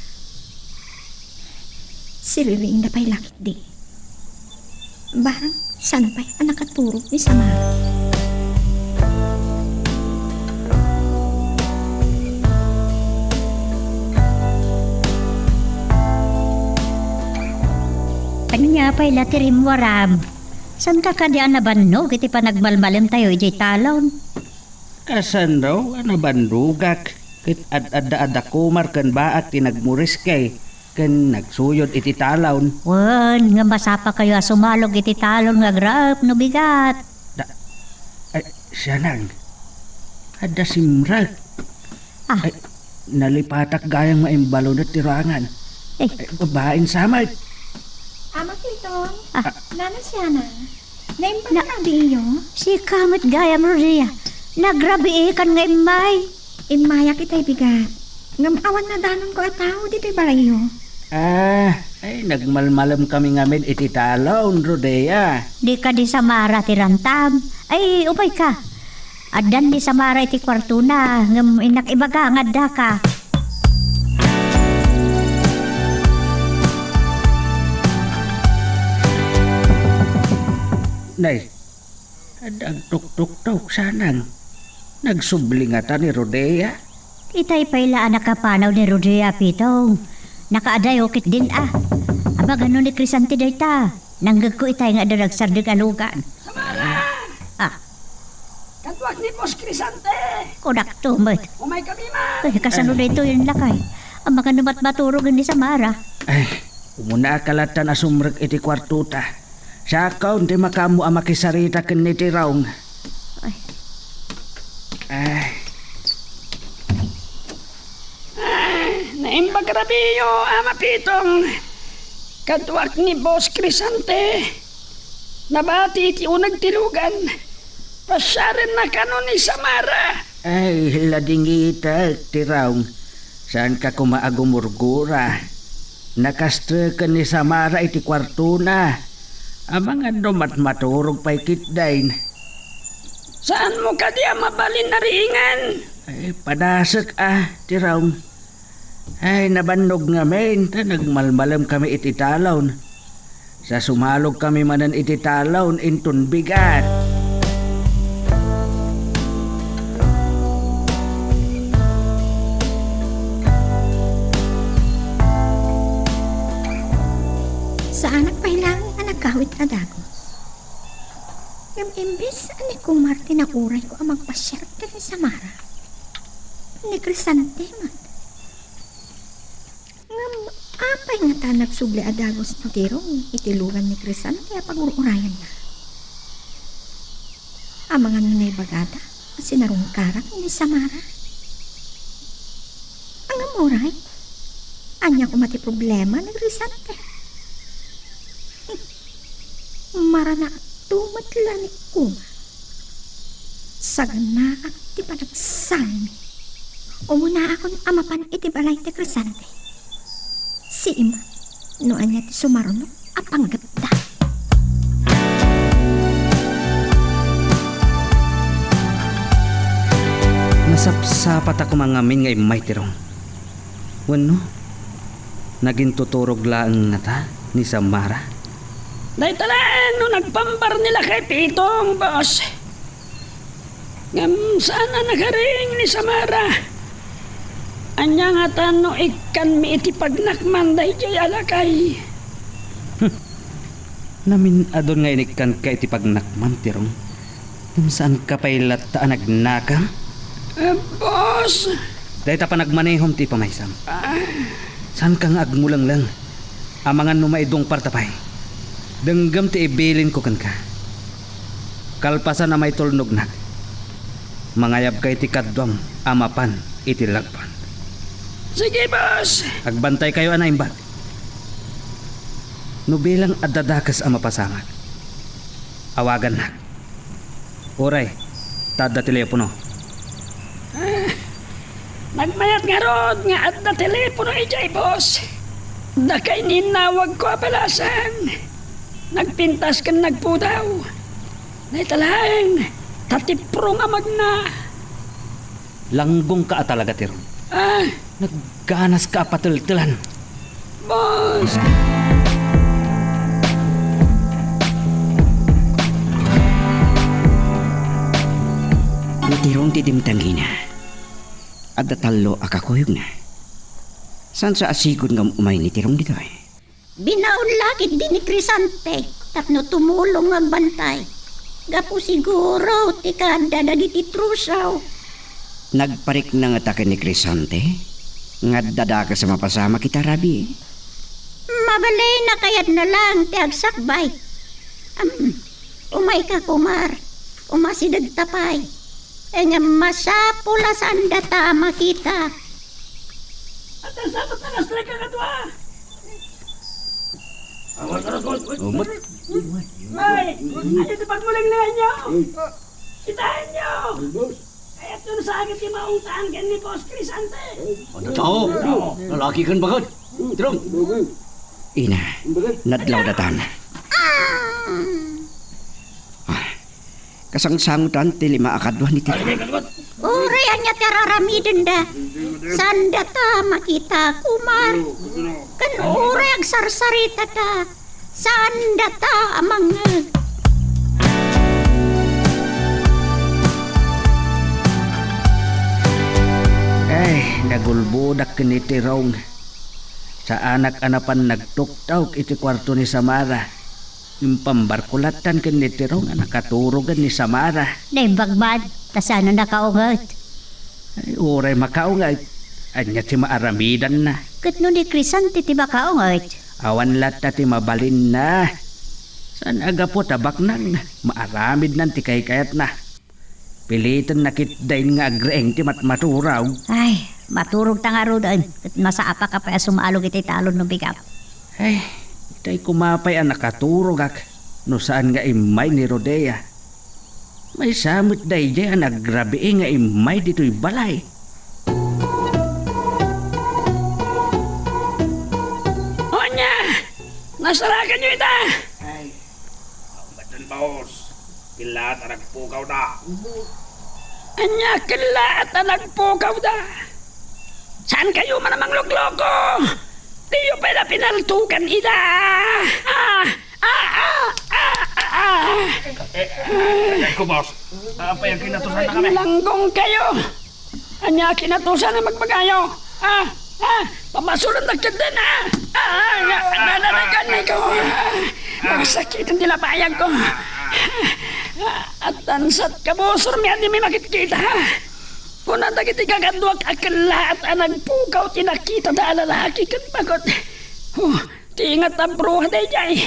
Siriringda pay la ketdi. Barang saan pay a nakaturog ni Samara. Ania pay la ti rimmuaram? Saanka kadi a nabannog iti panagmalmalemtayo idiay talon? Kasano a nabannogak ket ad-adda a dakumar ken baak ti nagmuriskay ken nagsuyod iti talon? Wen, ngem masapakayo a sumalog iti talon nga agraep no bigat. Da-, ay, sianang. Adda simrek. Ah. Ay, nalipatak gayam nga imbalunet ti ruangan. Eh. Ay, babaen sa met. Ama Piton, Ah. Nana Sianang, naimbag Na- ka diyo? Sika met gayam, Rodia. Nagrabiikan nga immay. Immayak itay bigat. Ngem awan nadanonko a tao ditoy balayyo. Ah, ay, nagmalmalemkami ngamin iti talon, Rodea. Di kadi Samara ti rantam? Ay, umayka. Addan ni Samara iti kuartona, ngem innak ibaga nga addaka. Nay, adda agtuktuktok, Sanang. Nagsubli ngata ni Rodea? Itay pay la a nakapanaw ni Rodea, Pitong. Nakaadayo ketdin a. Amangan no ni Crisante dayta. Nanggegko itay nga adda nagsardeng a lugan. Samara! Ah. Kaduak ni Boss Crisante! Kudakto met. Umaykami man! Ay, kasano daytoy a lakay? Amangan no matmaturog ni Samara. Ay, umuna ka latta a sumrek iti kuartota. Siakon ti makaammo a makisarita ken ni Tirong. Ay. Ay. Ah, naimbag rabiyo, Ama Pitong. Kaduak ni Boss Crisante. Nabati iti uneg ti lugan. Pasiarenna kano ni Samara. Ay, ladingitek, Tirong. Saanka koma a gumurgura. Nakasteken ni Samara iti kuartona. Amangan no matmaturog pay ketdin. Saanmo kadi a mabalin a riingan? Ay, padasek a, Tirong. Ay, nabannog ngamin ta nagmalmalemkami iti talon. Sa sumalogkami manen iti talon inton bigat. Saanak pay laeng a nagawid a dagus. Ngem imbes a ni Kumar ti naurayko a magpasiar ken ni Samara, ni Crisante met. Ngem apay ngata a nagsubli a dagus ni Tirong iti lugan ni Crisante a pagur-urayanna? Amangan no naibagada a sinarungkarak ni Samara? Ngem uray, ania koma ti problema ni Crisante? Maranaakto met la ni Kumar. Saganaak ti panagsangmi. Umunaakon a mapan iti balay ti Crisante. Siima, no ania ti sumarno a panggepda. Nasapsapat a koma ngamin nga immay Tirong. Wenno, nagintuturog laeng ngata ni Samara? Dayta laeng no nagpambar ni lakay Pitong, boss. Ngem saan a nakariing ni Samara. Ania ngata no ikkanmi iti pagnakman daydiay a lakay? Hmm. Namin-adun nga inikkanka iti pagnakman, Tirong. Ngem saanka pay latta a nagnakam? Eh, boss! Dayta panagmanehom ti ipamaysam. Ah. Saanka nga agmulengleng? Amangan no maidungparta pay. Denggem ti ibilinko kenka. Kalpasan a maitulnognak, mangayabka iti kaduam a mapan iti lagpam. Sige, boss! Agbantaykayo a naimbag. No bilang adda dakes a mapasamak, awagannak. Uray, ta adda telepono. Ah, nagmayat ngarud nga adda telepono idiay, boss. Dakay ni innawagko a balasan. Nagpintas ken nagpudaw. Dayta laeng, ta tiprong a magna. Langgongka a talaga, Tirong. Ah. Nagganaska a pateltelan. Boss! Ni Tirong ti dimtangina. Adda tallo a kakuyogna. Saan sa a sigud nga um-, umay ni Tirong ditoy? Binaon la ketdi ni Crisante tapno tumulong nga agbantay. Gapu siguro ti kaadda dagiti trusaw. Nagpariknangeta ken ni Crisante nga adda dakes a mapasamak ita rabii. Mabalinna kayatna laeng ti agsakbay. Am, umayka, Kumar. Umasidegta pay. Ngem masapul a saandata a makita. Adda sabot a nastrike a kadua. Umat. Ay, ania ti pagmulenglenganyo? Kitaenyo! Kayatyo a sakit ti maungtan ken ni Boss Crisante. Adda tao? Lalaki ken bagad? Tirong! Ina, nadlawdatan. Ah, kasangsangotan ti lima a kadua ni Tirong. Uray ania ti ar-aramidenda, saandata a makita, Kumar. Ken uray agsarsaritata, saandata a mangngeg. Ay, nagulbodak ken ni Tirong. Saanak a napan nagtuktok iti kuarto ni Samara. Impambarko lattan ken ni Tirong a nakaturogen ni Samara. Naimbag man, ta saan a nakaunget. Ay, uray makaunget, ania ti maaramidanna? Ket no ni Crisante ti makaunget? Awan latta ti mabalinna. Saan a gapu ta baknang, maaramidnan ti kaykayatna. Pilitenna ketdin nga agriing ti matmaturog. Ay, maturogta ngaruden, ket masapaka pay a sumalog iti talon no bigat. Ay, itay koma pay a nakaturogak no saan nga immay ni Rodea. Maysa met daydiay a nagrabii nga immay ditoy balay. Ania, nasarakanyo ita? Ay, aw, baden, Boss. Kellaat a nagpukawda. Ania kellaat a nagpukawda? Saankayo man a manglokloko! Diyo pay la pinaltukan ida! Ah! Ah! Ah! Ah! Ah! Ah! Eh, eh, eh, ko, boss. Apay a kinatusan na kami? Langgong kayo! Ania kinatusan a magbagayo? Ah! Ah! Pamasulon na ketdin, ah! Ah! Ah! Ah! Nananagan ni ko! Ah! Magsakit ti lapayag ko! Ah! At tansat ka, busor, mi, adi mi makitkita, ha? Kuna dagiti kakaduak a kellaat a nagpukaw ti nakitada a lalaki ken bagot. Oh, ti ingat a bruha daydiay.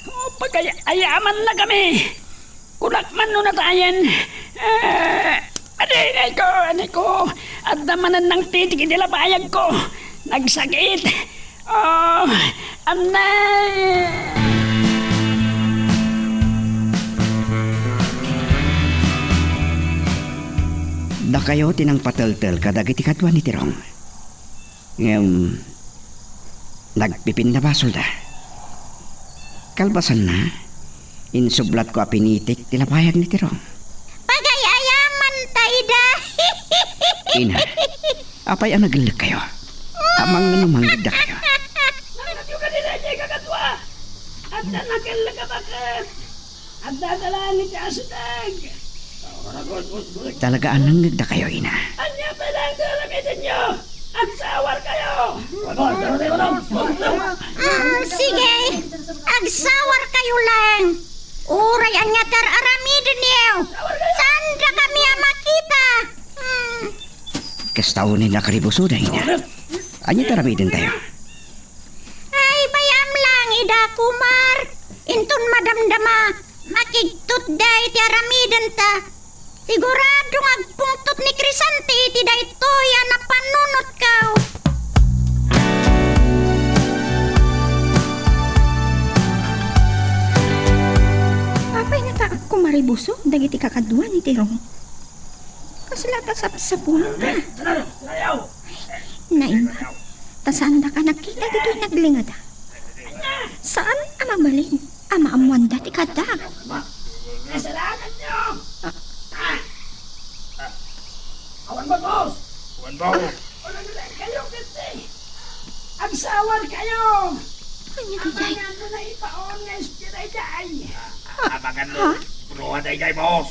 Oh, pagay-ayamanna kami. Kunak man no natayen. Eh, adi, inay ko, anay ko. Adda manen nangtitik iti lapayag ko. Nagsakit. Oh, anay! Dakayo ti nangpateltel kadagiti kadua ni Tirong. Ngem, nagpipinnabasolda. Kalpasanna, insublatko a pinitik ti lapayag ni Tirong. Pagay-ayaman ta ida. Ina, apay a nagellek kayo? Amang no mangngegda kayo? Nangngatyo ka dita, kakadua! Adda nagellek a baket! Adda ta laeng iti asideg! Talaga a nangngegda kayo, ina? Ania pay laeng ti aramidenyo? Agsawar kayo! Mm, sige, agsawar kayo laeng. Uray ania ti ar-aramidenyo? Saanda kami a makita. Mm. Kasta unay nakaribuso, dayta. Ania ti aramidentayo? Ay, bayam lang, ida, Kumar. Inton madamdama, makigtutda iti aramidenta. Sigurado nga agpungtot ni Crisante iti daytoy a napanunotko. Apay ngata agkumaribuso dagiti kakadua ni Tirong? Kasla kasapsapulanka. Naima, ta saandaka nakita ditoy naglingada. Saan a mabalin a maammoanda ti kaadda. Kasalanan nyo! Ah. Ah. Awan ba, boss? Awan ba? Kayo, kiti. Agsawar kayo! Ania daydiay? Amangan no naipaon nga espiritu daydiay. Ah, amangan no bruha daydiay, boss.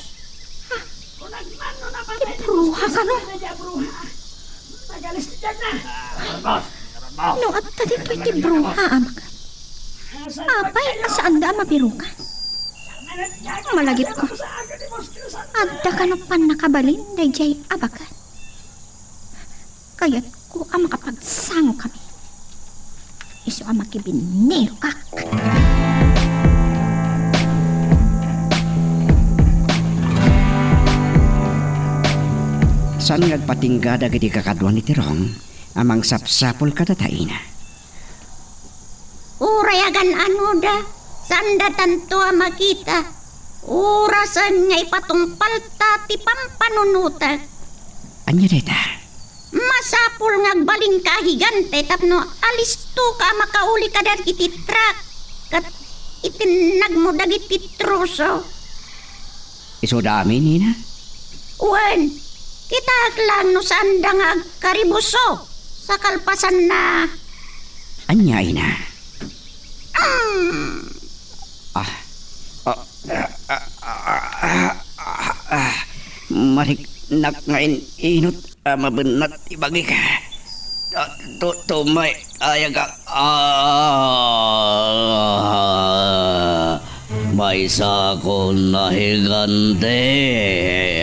Ah. Kunagman no napatay ti bruha kano? Daydiay a bruha. Nagalis ti diyan na. Ah, boss. No adda ditoy ti bruha a baket, apay a saanda a mabirukan? Malagipko, adda kano pannakabalin daydiay a baket? Kayatko a makapagsangokami. Isu a makibinnirokak. Saan nga agpatingga dagiti kakaduan ni Tirong a mangsapsapul kadata, Ina? Uray agan-anoda, saanda tanto a makita. Orasen nga ipatungpalta ti pampanunotek. Ania dayta? Masapul nga agbalinka a higante tapno alistoka a makauli kadagiti trak ket itennagmo dagiti troso. Isuda amin, Ina? Wen, kitaek laeng no saanda nga agkaribuso sa kalpasanna. Ania, Ina? Mm. Ah. Ah, ah, ah, ah, ah, ah. Mariknak nga in-inot a mabennat ti bagik. Ah, tu-, tumay, ayag, ah, ah, maysakon a higante,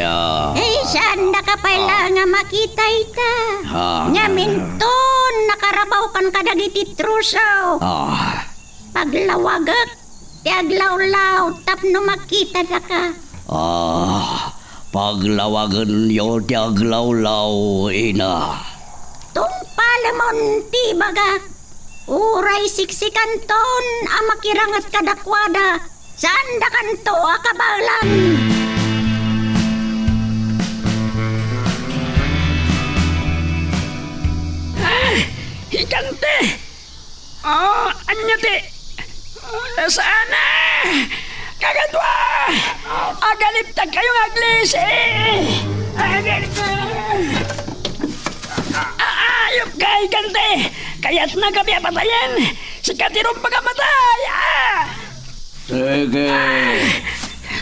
ah. Eh, saandaka pay la nga makita ita. Ah. Ngaminton, nakarabawkan kadagiti troso. Ah. Paglawagek ti aglawlaw tapno makitadaka. Ah, paglawagenyo ti aglawlaw, Ina. Tungpalemon ti ibagak. Uray siksikanton a makiranget kadakuada, saandakanto a kabaelan. Ah, higante! Ah, ania ti? Ah, saan a? Kakadua! Agalibtakkayo nga aglisi! Ah, ayupka, higante! Kayatnakami a patayen! Sika ti rumbag a matay! Ah! Sige.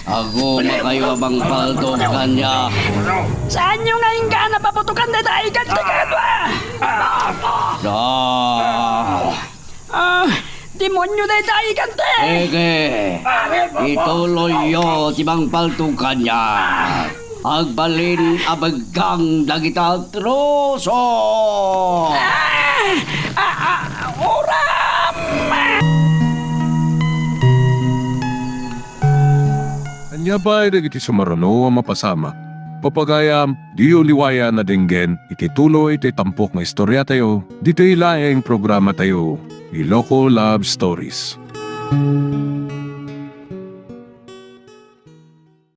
Agumakayo a mangpaltog kaniak. Saanyo nga inggana paputokan dayta a higante, kakadua? Da. Ah, demonyo dayta a higante! Sige. Ituloyyo ti mangpaltog kaniak. Agbalin a beg-, Kang dagita troso! Ah! Ah, ah, uram! Ania pay dagiti sumaruno a mapasamak? Papagayam, diyo liwayan a denggen iti tuloy ti tampok nga istoriatayo, ditoy laeng programatayo, Iloko Love Stories.